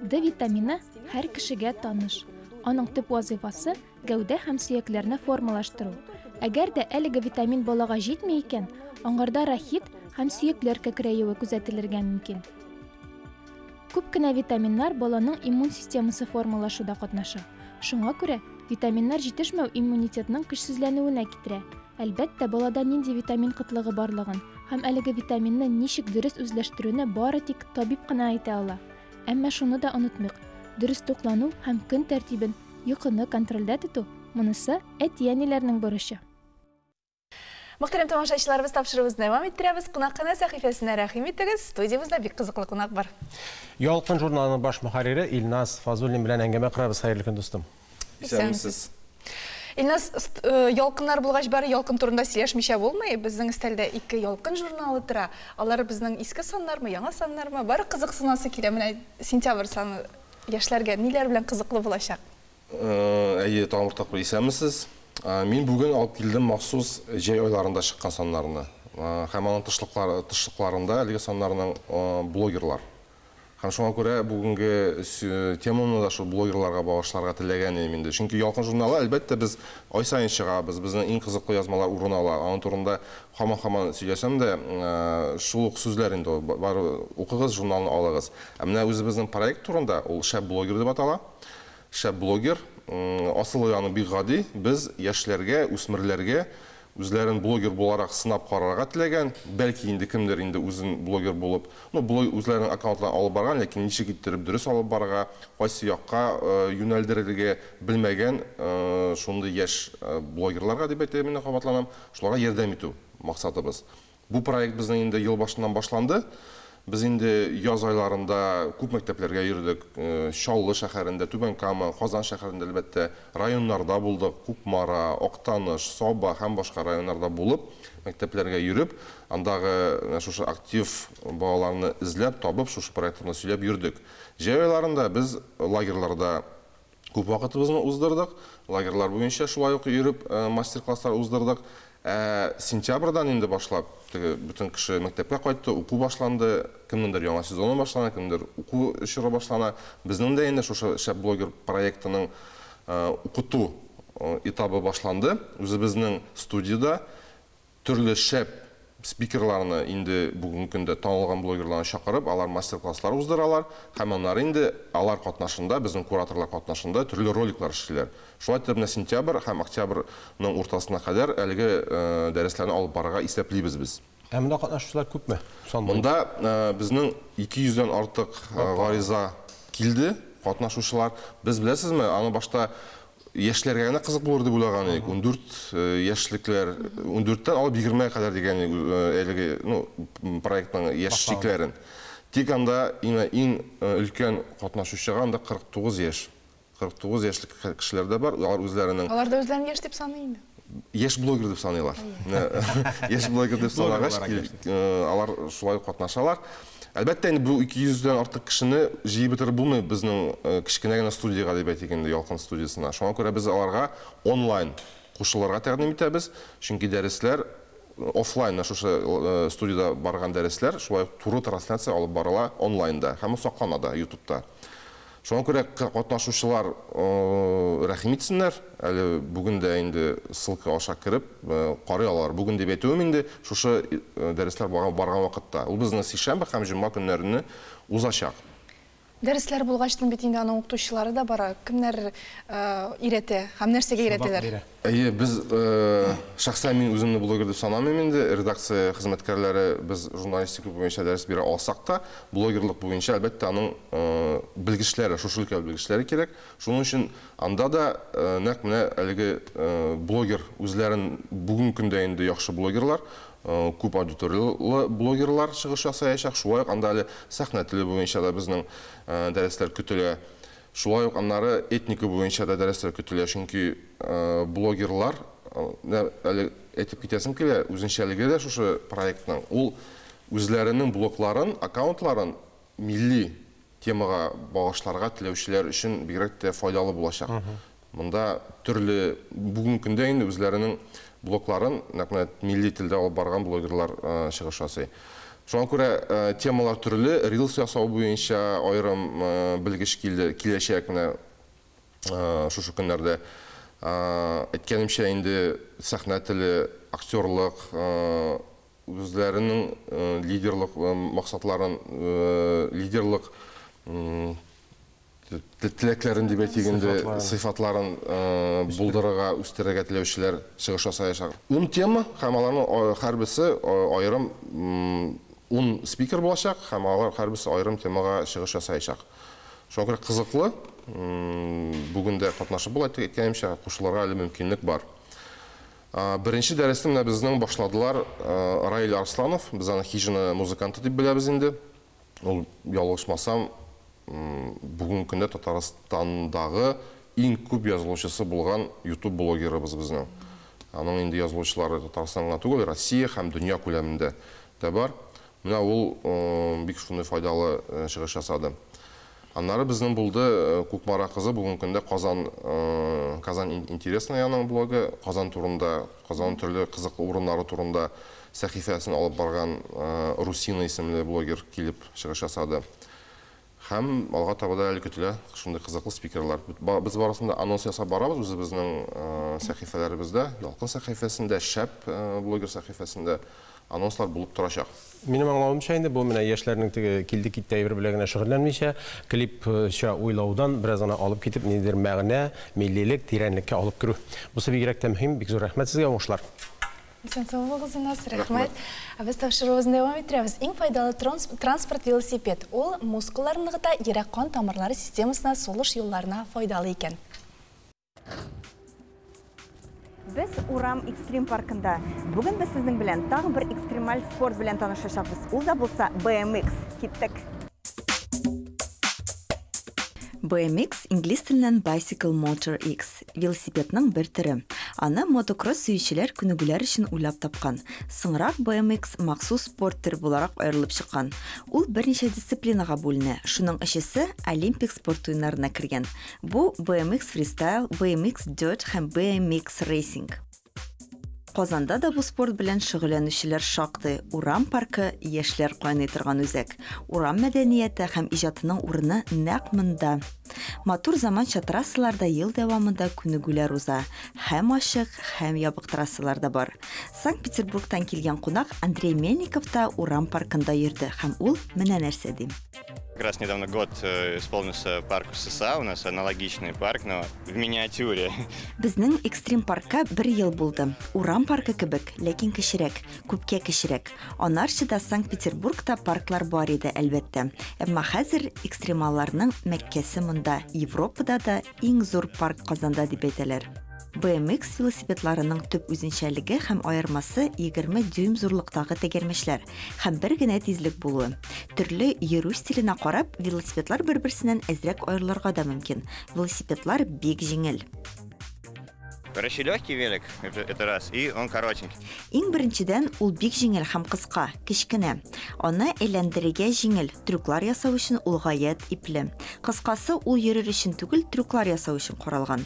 Д витамины һәр кешегә таныш. Аның төп вазифасы гәүдә һәм сөякләрне формалаштыру. Әгәр дә әлеге витамин балага җитми икән, аңарда рахит һәм сөякләр кәкрәюе күзәтелергә мөмкин. Күп кенә витаминнар баланың иммун системасы формалашуда катнаша. Шуңа күрә витаминнар җитешмәү иммунитетның көчсезләнүенә китерә. Әлбәттә, балада нинди витамин кытлыгы барлыгын һәм әлеге витаминны ничек дөрес үзләштерүне бары тик табиб кына әйтә ала. Әмма шуны да онытмыйк: дөрес туклану һәм көн тәртибен, йокыны контрольдә тоту монысы әти-әниләрнең бурычы. Мөхтәрәм тамашачыларыбыз, тапшыруыбызны дәвам иттерәбез. Кунакханә сәхифәсенә рәхим итегез. Студиябездә бик кызыклы кунак бар. Ялкын журналының баш мөхәррире Илназ Фазуллин белән әңгәмә корабыз. Хәерле көн, дустым. Исәнмесез. Илназ, ялкыннар булгач, бары ялкын турында сөйләшмичә булмый. Безнең өстәлдә ике ялкын журналы тора. Алар безнең иске саннармы, яңа саннармы? Бары кызыксынасы килә. Менә сентябрь саны яшьләргә ниләр белән кызыклы булачак? Әйе, тагын бер тапкыр исәнмесез. Мин бүген алып килдем махсус җәй айларында чыккан саннарны. Һәм аның тышлыкларында әлеге саннарның блогерлар. Һәм шуңа күрә бүгенге теманы да шул блогерларга багышларга теләгән идем инде. Чөнки Ялкын журналы, әлбәттә, без ай саен чыгабыз, безнең иң кызыклы язмалар урын ала. Аның турында һаман-һаман сөйләсәм дә, шул ук сүзләр инде ул. Бары укыгыз, журналны алыгыз. Ә менә үзебезнең проект турында, ул Шәп блогер дип атала. Шәп блогер, асылы аның бик гади. Без яшьләргә, үсмерләргә үзләрен блогер буларак сынап карарга теләгән, бәлки инде кемдер инде үзен блогер булып, ну, блог үзләренең аккаунтларын алып барган, ләкин ничек иттереп дөрес алып барырга, кайсы якка юнәлдерергә белмәгән шундый яшь блогерларга дип әйтәм инде, кабатланам, шуларга ярдәм итү максатыбыз. Бу проект безнең инде ел башыннан башланды. Без инде яз айларында күп мәктәпләргә йөрдек. Чаллы шәһәрендә, Түбән Кама, Казан шәһәрендә, әлбәттә, районнарда булдык. Кукмара, Актаныш, Саба һәм башка районнарда булып, мәктәпләргә йөреп, андагы менә шушы актив балаларны эзләп, табып, шушы проектларны сөйләп йөрдек. Җәй айларында без лагерьларда күп вакытыбызны уздырдык. Лагерьлар буенча шулай ук йөреп, мастер-класслар уздырдык. Ә сентябрьдан инде башлап, теге бөтен кеше мәктәпкә кайтты, уку башланды, кемнеңдер яңа сезоны башлана, кемнеңдер уку чоры башлана. Безнең дә инде шушы Шәп блогер проектының укыту этабы башланды. Үзебезнең студияда төрле шәп спикерларны инде бүгенге көндә танылган блогерларны чакырып, алар мастер-класслар уздыралар һәм аннары инде алар катнашында, безнең кураторлар катнашында төрле роликлар эшлиләр. Шулай итеп, менә сентябрь һәм октябрьнең уртасына кадәр әлеге дәресләрне алып барырга исәплибез без. Ә монда катнашучылар күпме? Сан буенча? Монда безнең 200дән артык гариза килде катнашучылар. Без беләсезме, аны башта яшьләргә генә кызык булыр дип уйлаган идек. 14 яшьлекләр, 14-тән алып 20-гә кадәр дигән әлеге, ну, проектның яшь чикләрен. Тик анда иң өлкән катнашучыга анда 49 яшь. 49 яшьлек кешеләр дә бар, алар үзләренең Алар да үзләрен яшь дип саный инде. Яшь блогер дип саныйлар. Яшь блогер дип санагач, алар шулай катнашалар. Әлбәттә, инде бу 200 дән артык кешене җыеп бетереп булмый безнең кечкенә генә студиягә дип әйтик инде, Ялкын студиясенә. Шуңа күрә без аларга онлайн кушылырга тәкъдим итәбез, чөнки дәресләр офлайн, шушы студиядә барган дәресләр шулай ук туры трансляция алып барыла онлайнда һәм ул саклана да YouTube'та. Шуңа күрә катнашучылар рәхим итсеннәр, әле бүген дә инде ссылка аша кереп карый алалар. Бүген дип әйтүем инде шушы дәресләр барган вакытта. Ул безнең сишәмбе һәм җомга көннәрне узачак. Дәресләр булгачтын бит инде аның укытучылары да бара. Кемнәр өйрәтә һәм нәрсәгә өйрәтәләр? Әйе, без шәхсән мин үземне блогер дип санамыйм инде. Редакция хезмәткәрләре без журналистика буенча дәрес бирә алсак та, блогерлык буенча әлбәттә аның белгечләре, шушы өлкә белгечләре кирәк. Шуның өчен анда да нәкъ менә әлеге блогер үзләрен бүгенге көндә инде яхшы блогерлар, күп аудиториялы блогерлар чыгыш ясаячак. Шулай ук анда әле сәхнә теле буенча да безнең дәресләр көтелә. Шулай ук аннары этника буенча да дәресләр көтелә, чөнки блогерлар, әле әйтеп китәсем килә, үзенчәлеге дә шушы проектның, ул үзләренең блогларын, аккаунтларын милли темага багышларга теләүчеләр өчен бигрәк тә файдалы булачак. Монда төрле бүгенге көндә инде үзләренең блогларын нәкъ менә милли телдә алып барган блогерлар чыгыш ясый. Шуңа күрә темалар төрле, рилс ясау буенча аерым белгеч килде, киләчәк менә шушы көннәрдә. Әйткәнемчә инде сәхнә теле, актерлык, үзләренең лидерлык максатларын, лидерлык теләкләрен дип әйтик инде, сыйфатларын булдырырга, үстерергә теләүчеләр чыгыш ясаячак. 10 тема һәм аларның һәрберсе аерым 10 спикер булачак һәм алар һәрберсе аерым темага чыгыш ясаячак. Шуңа күрә кызыклы, бүген дә катнашып була, әйткәнемчә, кушылырга әле мөмкинлек бар. Беренче дәресне менә безнең башладылар Раил Арсланов, без аны Хижина музыканты дип беләбез инде. Ул, ялгышмасам, бүгенге көндә Татарстандагы иң күп язылучысы булган YouTube блогерыбыз безнең. Аның инде язылучылары Татарстан гына түгел, Россия һәм дөнья күләмендә дә бар. Менә ул бик шундый файдалы чыгыш ясады. Аннары безнең булды Кукмара кызы, бүгенге көндә Казан, Казан интересный аның блогы, Казан турында, Казан төрле кызыклы урыннары турында сәхифәсен алып барган Русина исемле блогер килеп чыгыш ясады. Һәм алга таба да әле көтелә шундый кызыклы спикерлар. Без барысын да анонс ясап барабыз үзебезнең сәхифәләребездә, Ялкын сәхифәсендә, Шәп блогер сәхифәсендә анонслар булып торачак. Минем аңлавымча инде бу менә яшьләрнең теге килде китте әйбер белән генә шөгыльләнмичә, клипча уйлаудан бераз гына алып китеп, ниндидер мәгънә, миллилек, тирәнлеккә алып керү. Бусы бигрәк тә мөһим, бик зур рәхмәт сезгә, уңышлар. Исән-сау булыгыз, Инназ, рәхмәт. Ә без тапшыруыбызны дәвам иттерәбез. Иң файдалы транспорт велосипед. Ул мускулларны ныгыта, йөрәк-кан тамырлары системасына, сулыш юлларына файдалы икән. Без Урам экстрим паркында. Бүген без сезнең белән тагын бер экстремаль спорт белән танышачакбыз. Ул да булса BMX. Киттек. BMX инглиз теленнән Bicycle Motor X, велосипедның бер төре. Аны мотокросс сөючеләр күнегүләр өчен уйлап тапкан. Соңрак BMX махсус спорт төре буларак аерылып чыккан. Ул берничә дисциплинага бүленә. Шуның өчесе Олимпик спорт уеннарына кергән. Бу BMX Freestyle, BMX Dirt һәм BMX Racing. Казанда да бу спорт белән шөгыльләнүчеләр шактый. Урам паркы яшьләр кайный торган үзәк. Урам мәдәнияте һәм иҗатының урыны нәкъ монда. Матур заманча трассаларда ел дәвамында күнегүләр уза. Һәм ачык, һәм ябык трассалар да бар. Санкт-Петербургтан килгән кунак Андрей Мельников та урам паркында йөрде һәм ул менә нәрсә ди. Как раз недавно год исполнился парку ССА, у нас аналогичный парк, но в миниатюре. Безнең экстрим паркка бер ел булды. Урам паркы кебек, ләкин кечерәк, күпкә кечерәк. Анарчы да Санкт-Петербургта парклар бар иде, әлбәттә. Әмма хәзер экстремалларның мәккәсе монда. анда, Европада да иң зур парк Казанда дип әйтәләр. BMX велосипедларының төп үзенчәлеге һәм аермасы 20 дюйм зурлыктагы тәгәрмәчләр һәм бер генә тизлек булуы. Төрле йөрү стиленә карап, велосипедлар бер-берсеннән әзрәк аерылырга да мөмкин. Велосипедлар бик җиңел. Короче, легкий велик, это, это раз, и он коротенький. Иң беренчедән, ул бик җиңел һәм кыска, кечкенә. Аны әйләндерергә җиңел, трюклар ясау өчен ул гаять ипле. Кыскасы, ул йөрер өчен түгел, трюклар ясау өчен каралган.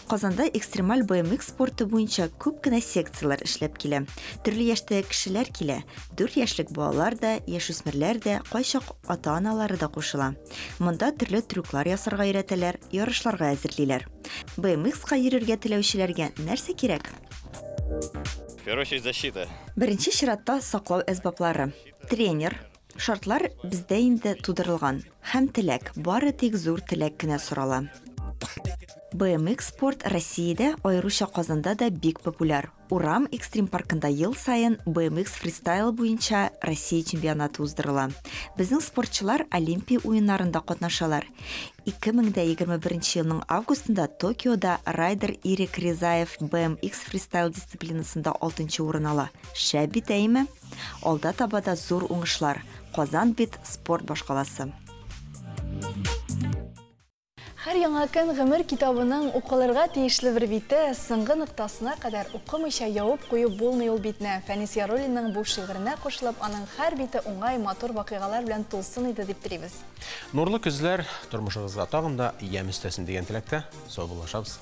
Казанда экстремаль BMX спорты буенча күп кенә секцияләр эшләп килә. Төрле яшьтәге кешеләр килә. Дүрт яшьлек балалар да, яшүсмерләр дә, кайчак ата-аналары да кушыла. Монда төрле трюклар ясарга өйрәтәләр, ярышларга әзерлиләр. BMX-ка йөрергә теләүчеләргә нәрсә кирәк? В первую очередь защита. Беренче чиратта саклау әсбаплары. Тренер. Шартлар бездә инде тудырылган. Һәм теләк, бары тик зур теләк кенә сорала. BMX спорт Россиядә, аеруча Казанда да бик популяр. Урам экстрим паркында ел саен BMX фристайл буенча Россия чемпионаты уздырыла. Безнең спортчылар Олимпия уеннарында катнашалар. 2021 елның августында Токиода райдер Ирек Ризаев BMX фристайл дисциплинасында 6 урын ала. Шәп бит, әйме? Алда таба да зур уңышлар. Казан бит спорт башкаласы. Һәр яңа көн гомер китабының укылырга тиешле бер бите, соңгы ноктасына кадәр укымыйча явып куеп булмый ул битне. Фәнис Яруллинның бу шигыренә кушылып, аның һәр бите уңай, матур вакыйгалар белән тулсын иде дип телибез. Нурлы көзләр тормышыгызга тагын да ямь өстәсен дигән теләктә саубуллашабыз.